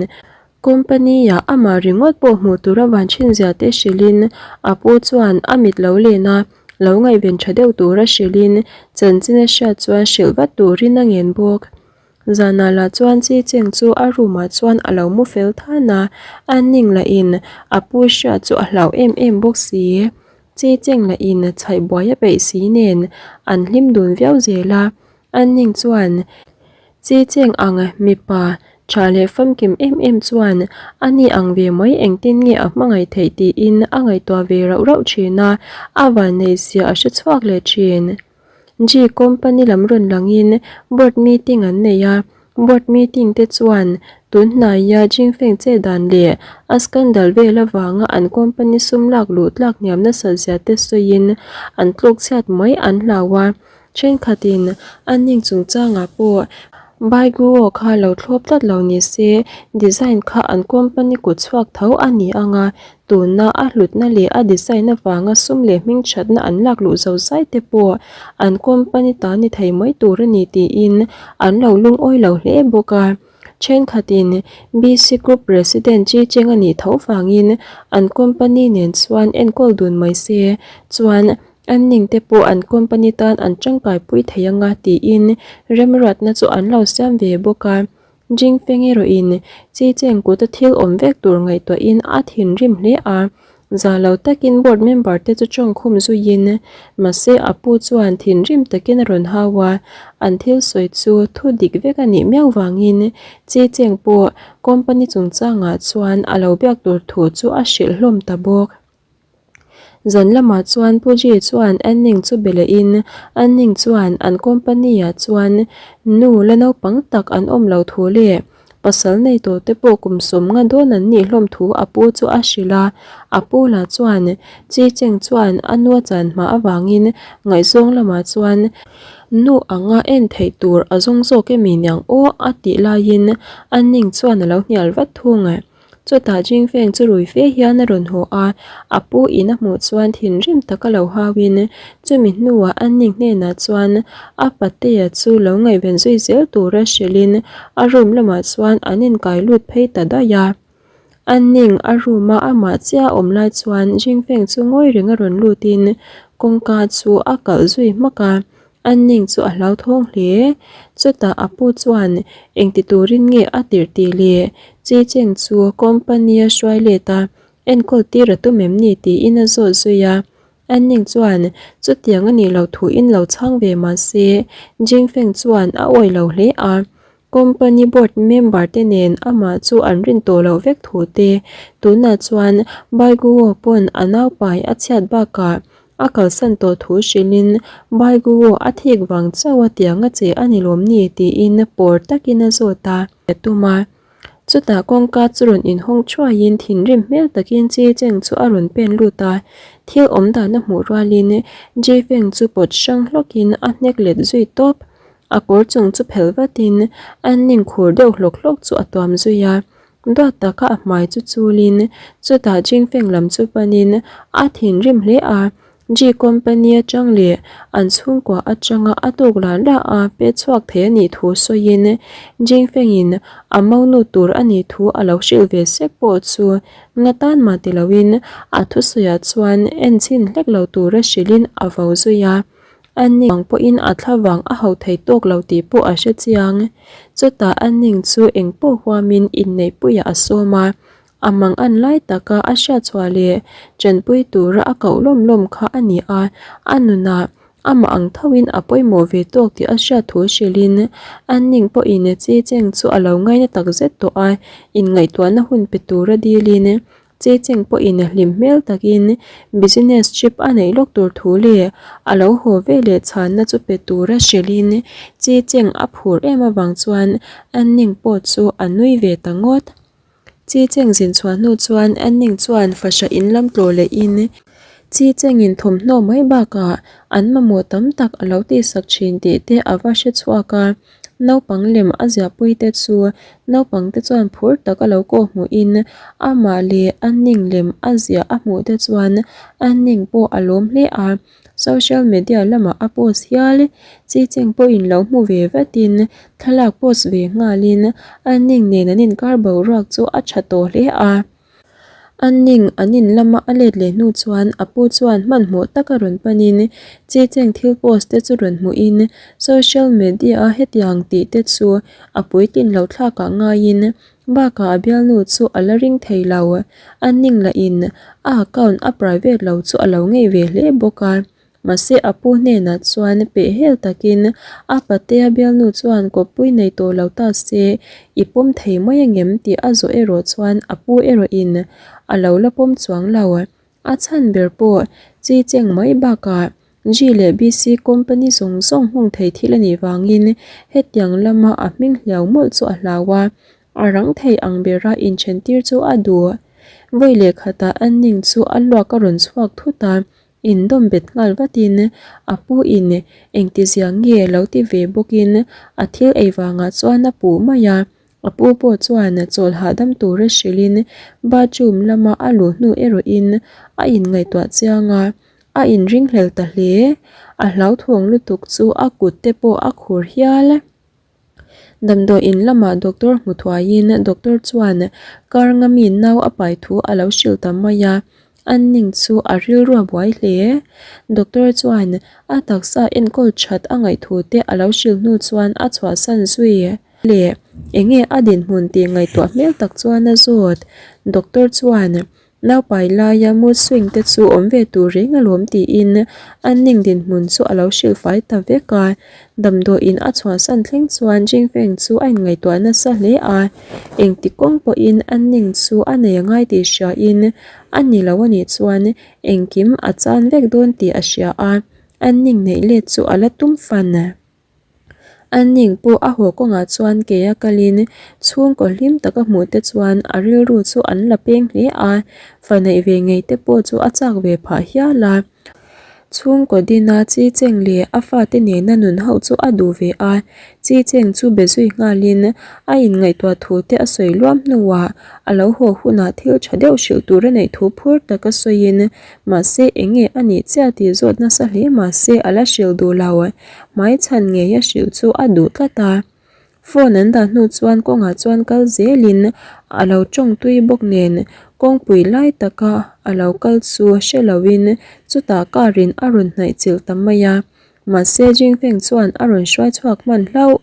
[SPEAKER 1] Company-ah amah ringawt pawh hmuh tur a van thin zia te hrilhin a pu chuan a mit lo len a, lo ngaihven tha deuh tura hrilhin chanchin a hriat chuan hrilh vat turin a ngen bawk. Zanah lah chuan chi cheng chu a room-ah chuan a lo mu fel than a, a ning lahin a pu hriat chu a hlau em em bawk si. Chi cheng lahin chhaih buai a peih si nen an hlim dun viau zel a, a ning chuan Chi cheng ang mipa tha leh famkim em em chuan a ni ang ve mai engtin nge a hmangaih theih tiin a ngaihtuah ve rauh rauh thin a, a vanneih zia a hre chhuak leh thin. G company lam rawn langin board meeting an nei a, board meeting te chuan tun hnaia Jingfeng che dan leh a scandal vel avanga an company sum lak luh tlak hniam nasat zia te sawiin an tluk chhiat mai an hlau a, Thenkhatin an ning chungchangah pawh Baiguo kha lo thlawp tlat lo ni se, design kha an company kut chhuak tho a ni ang a, tuna a hlutna leh a design avanga sum leh hmingthatna an lak luh zo zai te pawh an company ta ni thei mai tur a ni tiin an lo lungawi lo hle bawk a. Thenkhatin BC Group President Chi Cheng a nih tho vangin an company nen chuan enkawl dun mai se chuan An ning te pawh an company tan an tangkai pui thei anga tiin remruatna chu an lo siam ve bawk a. Jingfeng erawhin chi cheng kuta thil awm vek tur ngaihtuahin a thinrim hle a. Za lo takin board member te chu tawngkhum zuiin mahse a pu chuan thinrim takin a rawn hau a, an thil sawi chu thu dik vek a nih miau vangin chi cheng pawh company chungchangah chuan a lo biak tur thu chu a hrilh hlawm ta bawk. Zan lamah chuan Pu Ji chuan Anning chu be lehin Anning chuan an company-ah chuan nu la naupang tak an awm lo thu leh pasal nei tawh te pawh kum sawm nga dawn an nih hlawm thu a pu chu a hrilh a. A pu lah chuan Chi Cheng chuan a nu a chan hma avangin ngaihzawng lamah chuan nu anga en theih tur a zawng zawk emi niang aw a tih laiin Anning chuan a lo hnial vat thung. Chutah Jingfeng chu rui fe hian a rawn haw a, a pu in a hmuh chuan thinrim taka lo hauin chumi hnuah an ning hnenah chuan a patea chu lo ngaihven zui zel tura hrilhin a room lamah chuan an inkai lut phei ta daih a. An ning a room a amah chiah a awm lai chuan Jingfeng chu ngawi reng a rawn lutin kawngka chu a kalh zui hmak a, An ning chu a hlauthawng hle. Chutah a pu chuan engti turin nge a tirh tih leh Chi Cheng chu company a hruai let a, enkawl tir a tum em ni tiin a zawt zui a. An ning chuan chutiang a nih loh thuin lo chhang ve mahse Jingfeng chuan a awih lo hle a. Company board member te nen amah chu an rin tawh loh vek thu te, tunah chuan Baiguo pawn a naupai a chhiat bakah a kalsan tawh thu hrilhin Baiguo a thik vang chauh a tiang a che a ni lawm ni tiin pawr takin a zawt a. A tum a. Chutah kawngka chu rawn inhawng thuaiin thinrim hmel takin Chi Cheng chu a rawn pen lut a, thil awm dan a hmuh rualin Ji Feng chu pawt hrang hlawkin a hnek let zui tawp. A kawr chung chu phelh vatin a ning khur deuh hlawk hlawk chu a tuam zui a, duat taka a hmai chu chulin chutah Jingfeng lam chu panin a thinrim hle a, Ji company atang leh an chhungkua atanga a tuk lah lah a pe chhuak thei a nih thu sawiin Jingfengin a monu tur a nih thu a lo hrilh ve sek pawh chu nga tan mah ti loin a thusawiah chuan enchhin hlek lo tura hrilhin a vo zui a. A ning ang pawhin a thlavang a hauh thei tawk lo tih pawh a hre chiang. Chutah a ning chu eng pawh huamin inneihpuiah a sawm a, a mang an lai taka a hriatchhuah leh tanpui tura a koh lawm lawm kha a ni a, a nunah amah ang thoin a pawimawh ve tawk tih a hriat thu hrilhin a ning pawhin chi cheng chu a lo ngaina takzet tawh a, inngaihtuahna hun pe tura dilin Checheng pawhin hlim hmel takin business trip a neih lawk tur thu leh a lo haw ve leh chhanna chu pe tura hrilhin Checheng a phur em avang chuan Anning pawh chu a nui ve ta ngawt. Checheng zin chhuah hnu chuan Anning chuan fahrah in lam tlawh lehin Chechengin thawmhnaw mai bakah an mamawh tam tak a lo tihsak thin tih te a va hre chhuak a. Naupang lem a ziahpui te chu naupang te chuan phur tak a lo kawh hmuhin amah leh a ning lem a ziah a hmuh te chuan a ning pawh a lawm hle a, social media lamah a post hial. Chi cheng pawhin lo hmu ve vatin thlalak post ve nghalin a ning nen an inkar boruak chu a tha tawh hle a. A ning an in lama a let leh hnu chuan a pu chuan hmanhmawh taka rawn panin chi cheng thil post te chu rawn hmuhin social media a hetiang tih te chu a puitlin loh thlakah ngaiin bakah a bialnu chu a la ring thei lo. A ning lahin a account a private lo chu a lo ngei ve hle bawk a. Mahse a pu hnenah chuan pehhel takin a patea bialnu chuan kawppui nei tawh lo ta se i pawm thei mai angem tih a zawh erawh chuan a pu erawhin a lo la pawm chuang lo. A chhan ber pawh chi cheng mai bakah G leh BC company zawng zawng hmung thei thil a nih vangin hetiang lama a hming hliau mawlh chu a hlau a, a rang thei ang bera inthen tir chu a duh. Vawi leh khatah a ning chu a luak a rawn chhuak thut a, Indawm bet nghal vatin a pu in engti zia nge lo ti ve bawkin a thil ei vangah chuan a puh mai a, a pu pawh chuan chawl hahdam tura hrilhin bathroom lama a luh hnu erawhin a inngaihtuah chiang a, a inringhlel ta hle. A hlauthawng lutuk chu a kut te pawh a khur hial. Damdawi in lamah doctor hmu thuaiin doctor chuan kar nga mi nau a pai thu a lo hrilh ta mai a, an ning chu a rilru a buai hle. Doctor chuan a taksa enkawl that a ngaih thu te a lo hrilh hnu chuan a chhuahsan zui leh enge a dinhmun tih ngaihtuah hmel tak chuan a zawt. Doctor chuan Naupai laia mood swing te chu awm ve tur reng alawm tiin an ning dinhmun chu a lo hrilh fai ta vek a. Damdawiin a chhuahsan thleng chuan Jingfeng chu a inngaihtuah nasa hle a, engti kawng pawhin an ning chu a nei angai tih hriain a ni lo a nih chuan engkim a chan vek dawn tih a hria a, an ning neih let chu a la tum fan. A ning pawh a haw kawngah chuan ke a kalin chhungkaw hlim taka hmuh te chuan a rilru chu an la peng hle a, fa neih ve ngei te pawh chu a chak ve phah hial a. Chhungkaw dina chi cheng leh a fate nena nun ho chu a duh ve a, chi cheng chu be zui nghalin a inngaihtuah thu te a sawi luam hnuah a lo haw hunah thil tha deuh hrilh tur a neih thu phur taka sawiin mahse eng nge a nih chiah tih zawt nasa hle mahse a la hrilh duh lo. Hmaichhan ngei a hrilh chu a duh tlat a. Phone an dah hnu chuan kawngah chuan kal zelin a lo tawng tui bawk nen kawngpui lai taka a lo kal chu hre loin chutah car in a rawn hnaih chilh ta mai a. Mahse Jingfeng chuan a rawn hruai chhuak hman hlauh.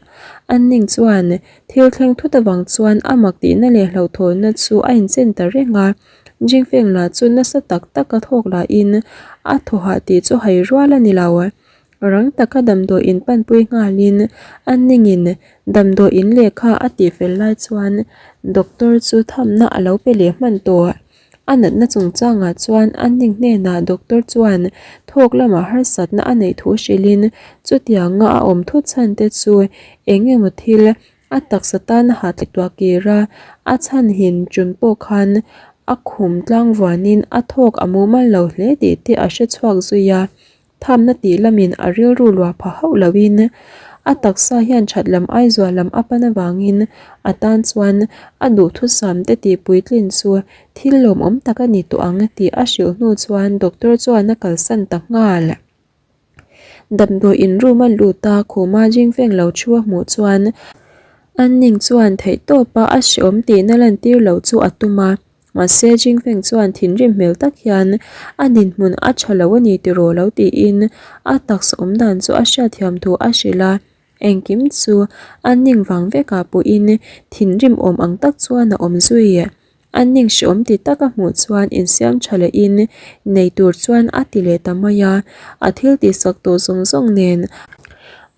[SPEAKER 1] An ning chuan thil thleng thut avang chuan a mak tihna leh hlauhthawnna chu a inchen ta reng a. Jingfeng lah chu nasa tak taka thawk lahin a thaw hah tih chu hai rual a ni lo. Rang taka damdawi in panpui nghalin a ningin damdawi in lehkha a tihfel lai chuan doctor chu thamna a lo pe leh hman tawh. A natna chungchangah chuan a ning hnenah doctor chuan thawk lamah harsatna a neih thu hrilhin chutianga a awm thut chhan te chu eng emaw thil A taksa tan a hah tituah kir a, a chhan hin ṭum pawh khan a khum tlang vuanin a thawk a mumal lo hle tih te a hre chhuak zui a. Thamna tih lamin a rilru luah pha hauh loin a taksa hian ṭhat lam ai zual lam a pan avangin a tan chuan a duhthusam te tih puitlin chu thil lawmawm tak a ni tawh ang tih a hrilh hnu chuan doctor chuan a kalsan ta nghal. Damdawi in room a lut a, khuma Jingfeng lo thu a hmuh chuan an ning chuan theihtawpa a hreawm tihna lantir loh chu a tum a. Mahse Jingfeng chuan thinrim hmel tak hian a dinhmun a tha lo a ni tiraw lo tiin a taksa awm dan chu a hriatthiam thu a hrilh a. Engkim chu a ning vang vekah pawhin thinrim awm ang tak chuan a awm zui. A ning hreawm ti tak a hmuh chuan insiam tha lehin nei tur chuan a ti leh ta mai a, a thil tihsak tawh zawng zawng nen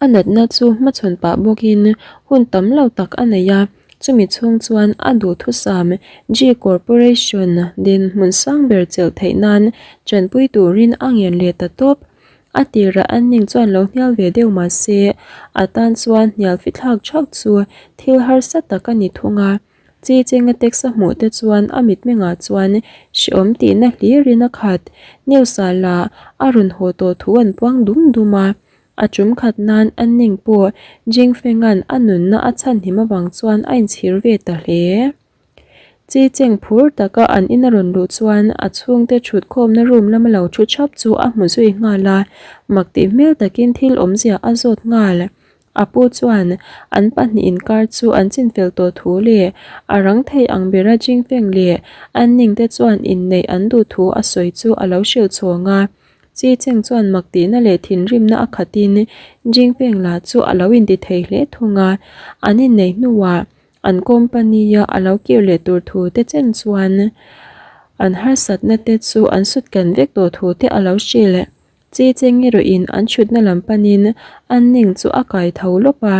[SPEAKER 1] a natna chu hmachhawn pah bawkin hun tam lo tak a nei a, chumi chhung chuan a duhthusam G Corporation dinhmun sang ber chelh theih nan tanpui turin a ngen leh ta tawp. A tirah an ning chuan lo hnial ve deuh mah se a tan chuan hnial fithlak thak chu thil harsa tak a ni thung a. Chi chenga text a hmuh te chuan a mitmengah chuan hreawm tihna hlirin a khat. News-ah lah a rawn haw tawh thu an puang dum dum a. A tum khat nan an ning pawh Jingfeng-a'n a nunna a chhanhim avang chuan a inchhir ve ta hle. Chi cheng phur taka an in a rawn luh chuan a chhungte thut khawmna room lama lo thu thap chu a hmu zui nghal a, mak tih hmel takin thil awmzia a zawt nghal. A pu chuan an pahnih inkar chu an chinfel tawh thu leh a rang thei ang bera Jingfeng leh an ning te chuan inneih an duh thu a sawi chu a lo hrilh chhawng a. Chi Cheng chuan mak tihna leh thinrimna a khatin Jingfeng lah chu a lo inti thei hle thung a, an inneih hnuah an company-a a lo kir leh tur thu te chen chuan an harsatna te chu an sut kan vek tawh thu te a lo hrilh. Chi cheng erawhin an chhutna lam panin an ning chu a kai tho lawp a,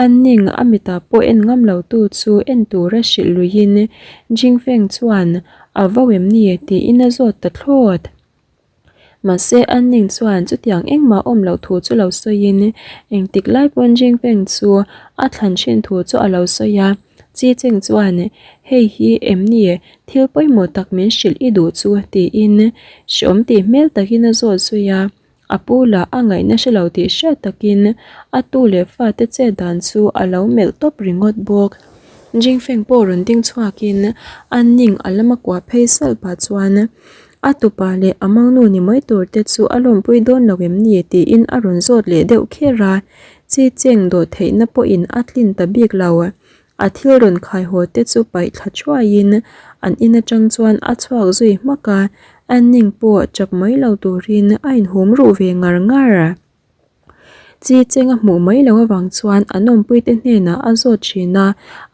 [SPEAKER 1] an ning a mitah pawh en ngam lo tu chu en tura hrilh luiin Jingfeng chuan a vo em ni tiin a zawt ta thlawt. Mahse an ning chuan chutiang engmah awm loh thu chu lo sawiin engtik lai pawn Jingfeng chu a thlan thin thu chu a lo sawi a. Chi Cheng chuan, Hei hi em ni, thil pawimawh tak min hrilh i duh chu, tiin hreawm tih hmel takin a zawt zui a. A pu lah a ngaihna hre lo tih hriat takin a tu leh fate chet dan chu a lo melh tawp ringawt bawk. Jingfeng pawh rawn ding chhuakin a ning a lama kuah phei salh pah chuan a tupa leh a mangnu ni mai tur te chu a lawmpui dawn lo em ni tiin a rawn zawt leh deuh kher a. Chi cheng dawh theihna pawhin a tlin ta bik lo. A thil rawn khai haw te chu paih thla thuaiin an in atang chuan a chhuak zui hmak a, Anning pawh chap mai lo turin a inhum ruh ve ngar ngar. Chi cheng a hmuh mai loh avang chuan an awmpuite hnenah a zawt thin a,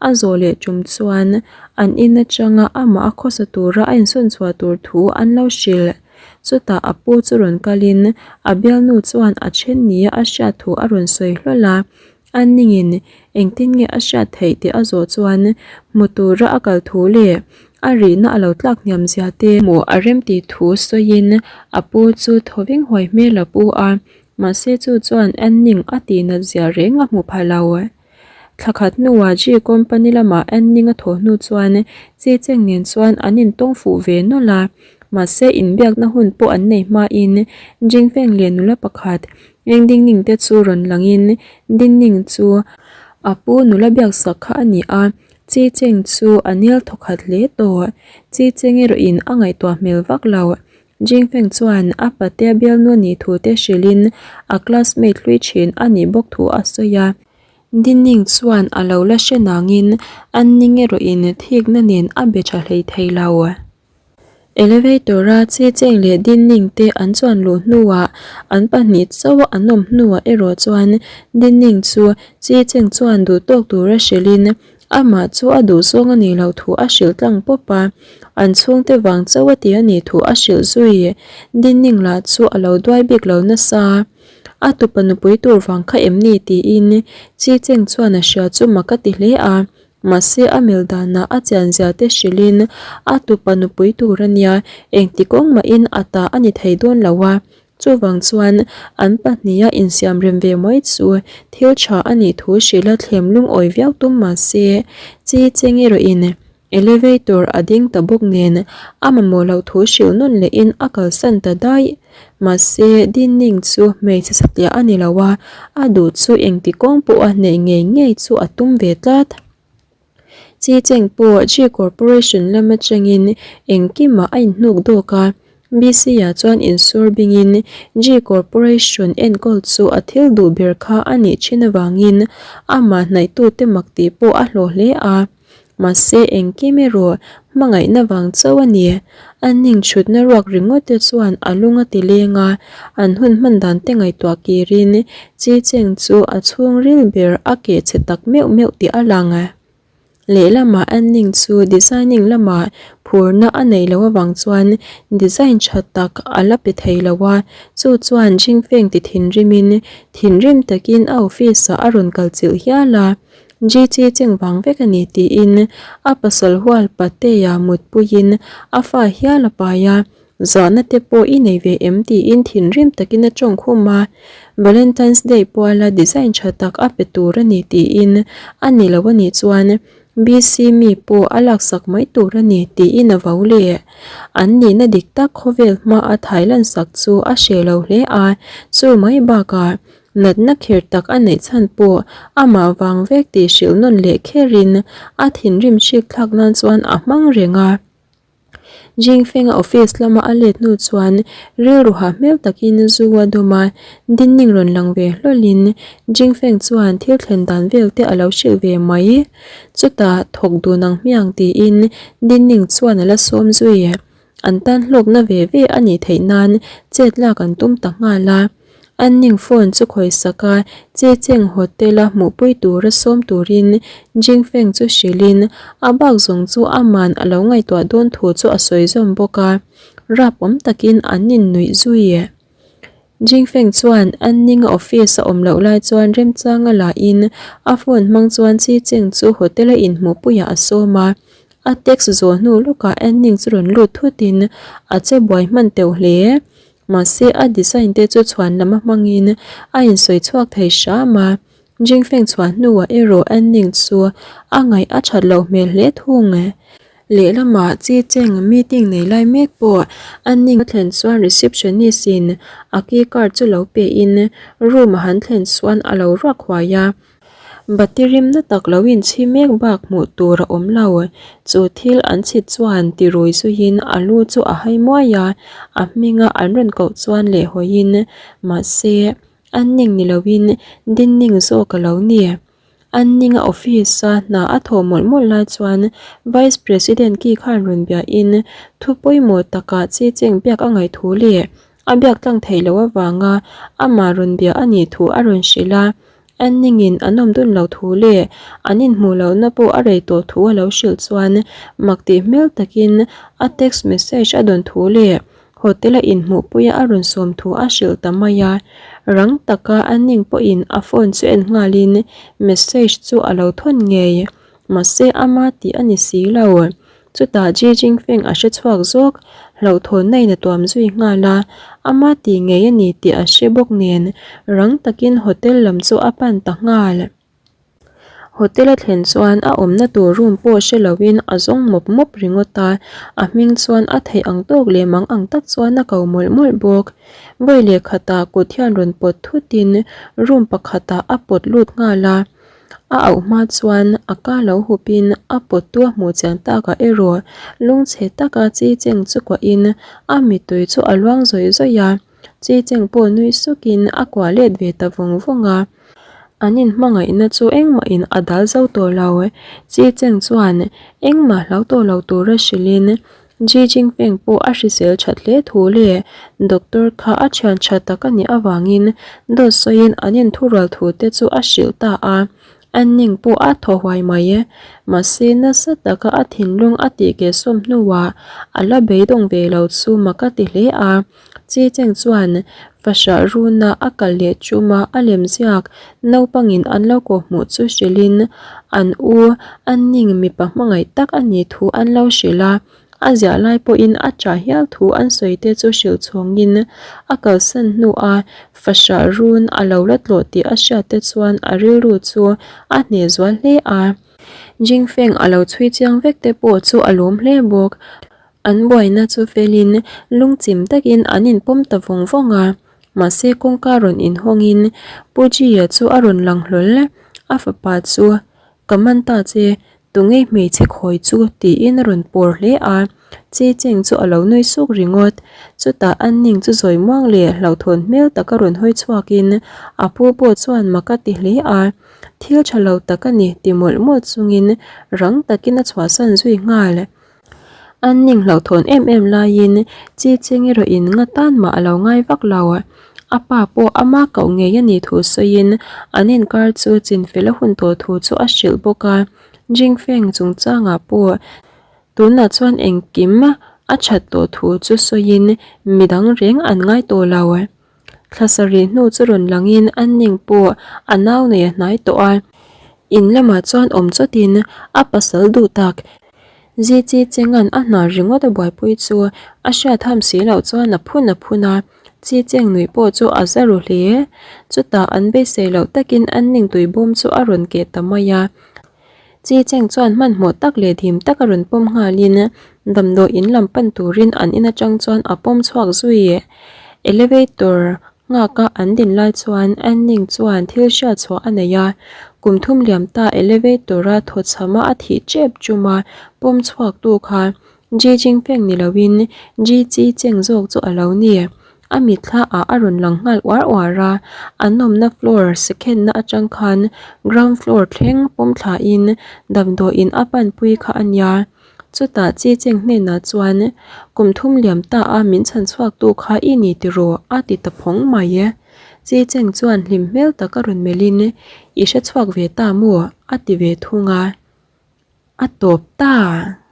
[SPEAKER 1] a zawh leh tum chuan an in atanga amah a khawsa tura a insawn chhuah tur thu an lo hrilh. Chutah a pu chu rawn kalin a bialnu chuan a then nia a hriat thu a rawn sawi hlawl a, a ningin engtin nge a hriat theih tih a zawh chuan hmu tura a kal thu leh a rihna a lo tlak hniam zia te hmuh a rem tih thu sawiin a pu chu thawveng huai hmel a pu a, mahse chu chuan a ning a tihnat zia reng a hmu pha lo. Thla khat hnuah G company lamah Anning a thawh hnu chuan Chi Cheng nen chuan an intawng fuh ve nawlh a, mahse inbiakna hun pawh an nei hmain Jingfeng leh nula pakhat Eng Dingning te chu rawn langin Dingning chu a pu nula biaksak kha a ni a, Chi Cheng chu a nel thawkhat hle tawh. Chi Cheng erawhin a ngaihtuah hmel vak lo. Jingfeng chuan a patea bialnu a nih thu te hrilhin a classmate hlui thin a nih bawk thu a sawi a. Dinning chuan a lo la hre nangin an ning erawhin thikna nen a be tha hlei thei lo. Elevator-a chi cheng leh Dinning te an chuan luh hnuah an pahnih chauh an awm hnuah erawh chuan Dinning chu chi cheng chuan duh tawk tura hrilhin Amah chu a duh zawng a nih loh thu a hrilh tlang pawp a, an chhungte vang chauh a ti a nih thu a hrilh zui. Dinning lah chu a lo duai bik lo nasa. A tupa nupui tur vang kha em ni tiin Chi Cheng chuan a hria chu mak a ti hle a, mahse a mel danah a chian zia te hrilhin a tupa nupui tur a nia, engti kawng mahin a ta a ni thei dawn lo a, chuvang chuan an pahniha insiam rem ve mai chu thil tha a nih thu hrilh a thlem lungawi viau tum mahse Chi Cheng erawhin Elevator a ding ta bawk nen a mamawh loh thu hrilh nawn lehin a kalsan ta daih. Mahse, Dinning chu hmeichhe satliah a ni lo a, a duh chu engti kawng pawha neih ngei ngei chu a tum ve tlat. Chi Cheng pawh G Corporation lam atangin engkimah a inhnuk dawk a, BC-ah chuan insur bingin G Corporation enkawl chu a thil duh ber kha a nih thin avangin amah hnaihtute mak tih pawh a hlawh hle a. Mahse engkim erawh hmangaihna vang chauh a ni. A ning chhutna ruak ringawt te chuan a lung a ti leng a, an hun hman dan te ngaihtuah kirin Chi Cheng chu a chhungril ber a keh chhe tak meuh meuh tih a lang. Lehlamah an ning chu designing lamah phurna a neih loh avang chuan design tha tak a la pe thei lo a, chu chuan Jingfeng ti thinrimin thinrim takin a office ah a rawn kal chilh hial a. GT cheng vang vek a ni tiin a pasal hual Patea mutpuiin a fa hial a pai a, zahna te pawh i nei ve em tiin thinrim takin a tawng khum a, Valentine's Day puala design tha tak a pe tur a ni tiin a ni lo a nih chuan BC mi pawh a laksak mai tur a ni tiin a vo leh. An nihna dik tak khawvel hmaa thailansak chu a hreh lo hle a, chu mai bakah Natna kher tak a neih chhan pawh amah vang vek tih hrilh nawn leh kherin a thinrim hrik thlak nan chuan a hmang reng a. Jingfenga office lama a let hnu chuan rilru hah hmel takin zu a dawm a, Dinning rawn lang ve hlawlin Jingfeng chuan thil thlen dan vel te a lo hrilh ve mai. Chutah thawk dun ang hmiang tiin Dinning chuan a la sawm zui. An tan hlawkna ve ve a nih theih nan chet lak an tum ta nghal a. An ning phone chu khawisak a, Che Cheng hotel a hmuhpui tura sawm turin Jingfeng chu hrilhin a bak zawng chu aman a lo ngaihtuah dawn thu chu a sawi zawm bawk a. Rap awm takin an innuih zui. Jingfeng chuan an ninga office a awm loh lai chuan remchanga la in a phone hmang chuan Chi Cheng chu hotel a inhmuhpuiah a sawm a. A text zawh hnu lawkah Anning chu rawn lut thutin a che buai hman teuh hle. Mahse a design te chu chhuan lam a hmangin a insawi chhuak thei hram a. Jingfeng chhuah hnuah erawh Anning chu a ngaih a that loh hmel hle thung. Lehlamah Chi Cheng meeting nei lai mek pawh Anning a thlen chuan receptionist in a key card chu lo pe in room a han thlen chuan a lo ruak huai a. Bati rimna tak lo inchhi mek bak hmuh tur a awm lo. Chu thil an chhit chuan ti rui zuiin a lu chu a hai muai a, a hminga an rawn koh chuan leh hawiin mahse an ning ni loin din ning zawk a lo ni. An ninga office a hna a thawh mawlh mawlh lai chuan Vice President ki khan rawn biahin thu pawimawh takah chi cheng biak a ngaih thu leh A biak tlang theih loh avanga amah rawn bia a nih thu a rawn hrilh a, Anningin an awm dun loh thu leh an inhmuh lohna pawh a rei tawh thu a lo hrilh chuan mak tih hmel takin a text message a dawn thu leh hotel a inhmuhpuia a rawn sawm thu a hrilh ta mai a. Rang taka Anning pawhin a phone chu en nghalin message chu a lo thawn ngei. Mahse ama tih a ni si lo. Chutah Ji Jingfeng a hre chhuak zawk, hlauhthawnna in a tuam zui nghal a, ama tih ngei a ni tih a hre bawk nen rang takin hotel lam chu a pan ta nghal. Hotel a thlen chuan a awmna tur room pawh hre loin a zawng mawp mawp ringawt a, a hming chuan a theih ang tawk leh mang ang tak chuan a ko mawlh mawlh bawk. Vawi leh khatah kut hian rawn pawt thutin room pakhatah a pawt lut nghal a. A auh hma chuan a ka lo hupin a pawttu a hmuh chian takah erawh lungchhe taka chi cheng chu kuahin a mittui chu a luang zawih zawih a, chi cheng pawh nui sukin a kuah let ve ta vawng vawng a. An inhmangaihna chu engmahin a dal zo tawh lo. Chi cheng chuan engmah hlau tawh lo tura hrilhin Ji Jinping pawh a hrisel that hle thu leh doctor kha a thian tha tak a nih avangin dawt sawiin an inthurual thu te chu a hrilh ta a, an ning pawh a thaw huai mai. Mahse nasa taka a thinlung a tih keh sawm hnuah a la beidawng ve lo chu mak a ti hle a, Chi Cheng chuan. Fahrah runa a kal leh chuma a lemziak naupangin an lo kawhhmuh chu hrilhin an u an ning mipa hmangaih tak a nih thu an lo hrilh a. A ziah lai pawhin a ṭah hial thu an sawi te chu hrilh chhawngin a kalsan hnuah fahrah run a lo la tlawh tih a hriat te chuan a rilru chu a hneh zual hle a. Jingfeng a lo chhui chiang vek te pawh chu a lawm hle bawk. An buaina chu felin lungchim takin an inpawm ta vawng vawng a. Mahse kawngka rawn inhawngin Pu Ji-a chu a rawn lang hlawl. A fapa chu Ka man ta che, tunge hmeichhe khawi chu tiin a rawn pawr hle a, Chi Cheng chu a lo nui suk ringawt. Chutah an ning chu zawi muang leh hlauhthawn hmel taka rawn hawi chhuakin a pu pawh chuan mak a ti hle a, Thil tha lo tak a ni ti mawlh mawlh chungin rang takin a chhuahsan zui nghal. An ning hlauhthawn em em laiin Chi Cheng erawh in nga tan mah a lo ngai vak lo. A pa pawh ama koh ngei a nih thu sawiin an inkar chu chinfel a hun tawh thu chu a hrilh bawk a. Jingfeng chungchangah pawh tunah chuan engkim a that tawh thu chu sawiin midang reng an ngai tawh lo. Thla sarih hnu chu rawn langin an ning pawh a nau nei a hnai tawh a, in lamah chuan awm chawtin a pasal duh tak Zichi Chenga'n a hna ringawt a buaipui chu a hriat ham si loh chuan a phun a phun a, Chi Cheng nuih pawh chu a za ru hle. Chutah an beisei loh takin an ning tui bawm chu a rawn keh ta mai a. Chi Cheng chuan hmanhmawh tak leh dim taka rawn pawm nghalin damdawi in lam pan turin an in atang chuan a pawm chhuak zui. Elevator nghaka an din lai chuan Anning chuan thil hriat chhuah a nei a, kum thum liam ta elevator-a thawchhama a thih tep chuma pawm chhuaktu kha Ji Jingfeng ni loin Ji Chi Cheng zawk chu a lo ni. A mitthla ah a rawn lang nghal uar uar a, an awmna floor sekhenna atang khan ground floor thleng pawm thlain damdawiin a panpui kha a nia. Chutah Chi Cheng hnenah chuan, Kum thum liam ta a min chhan chhuaktu kha i ni tiraw? a ti ta phawng mai. Chi Cheng chuan hlim hmel taka rawn melhin, I hre chhuak ve ta maw? a ti ve thung a. A tawp ta!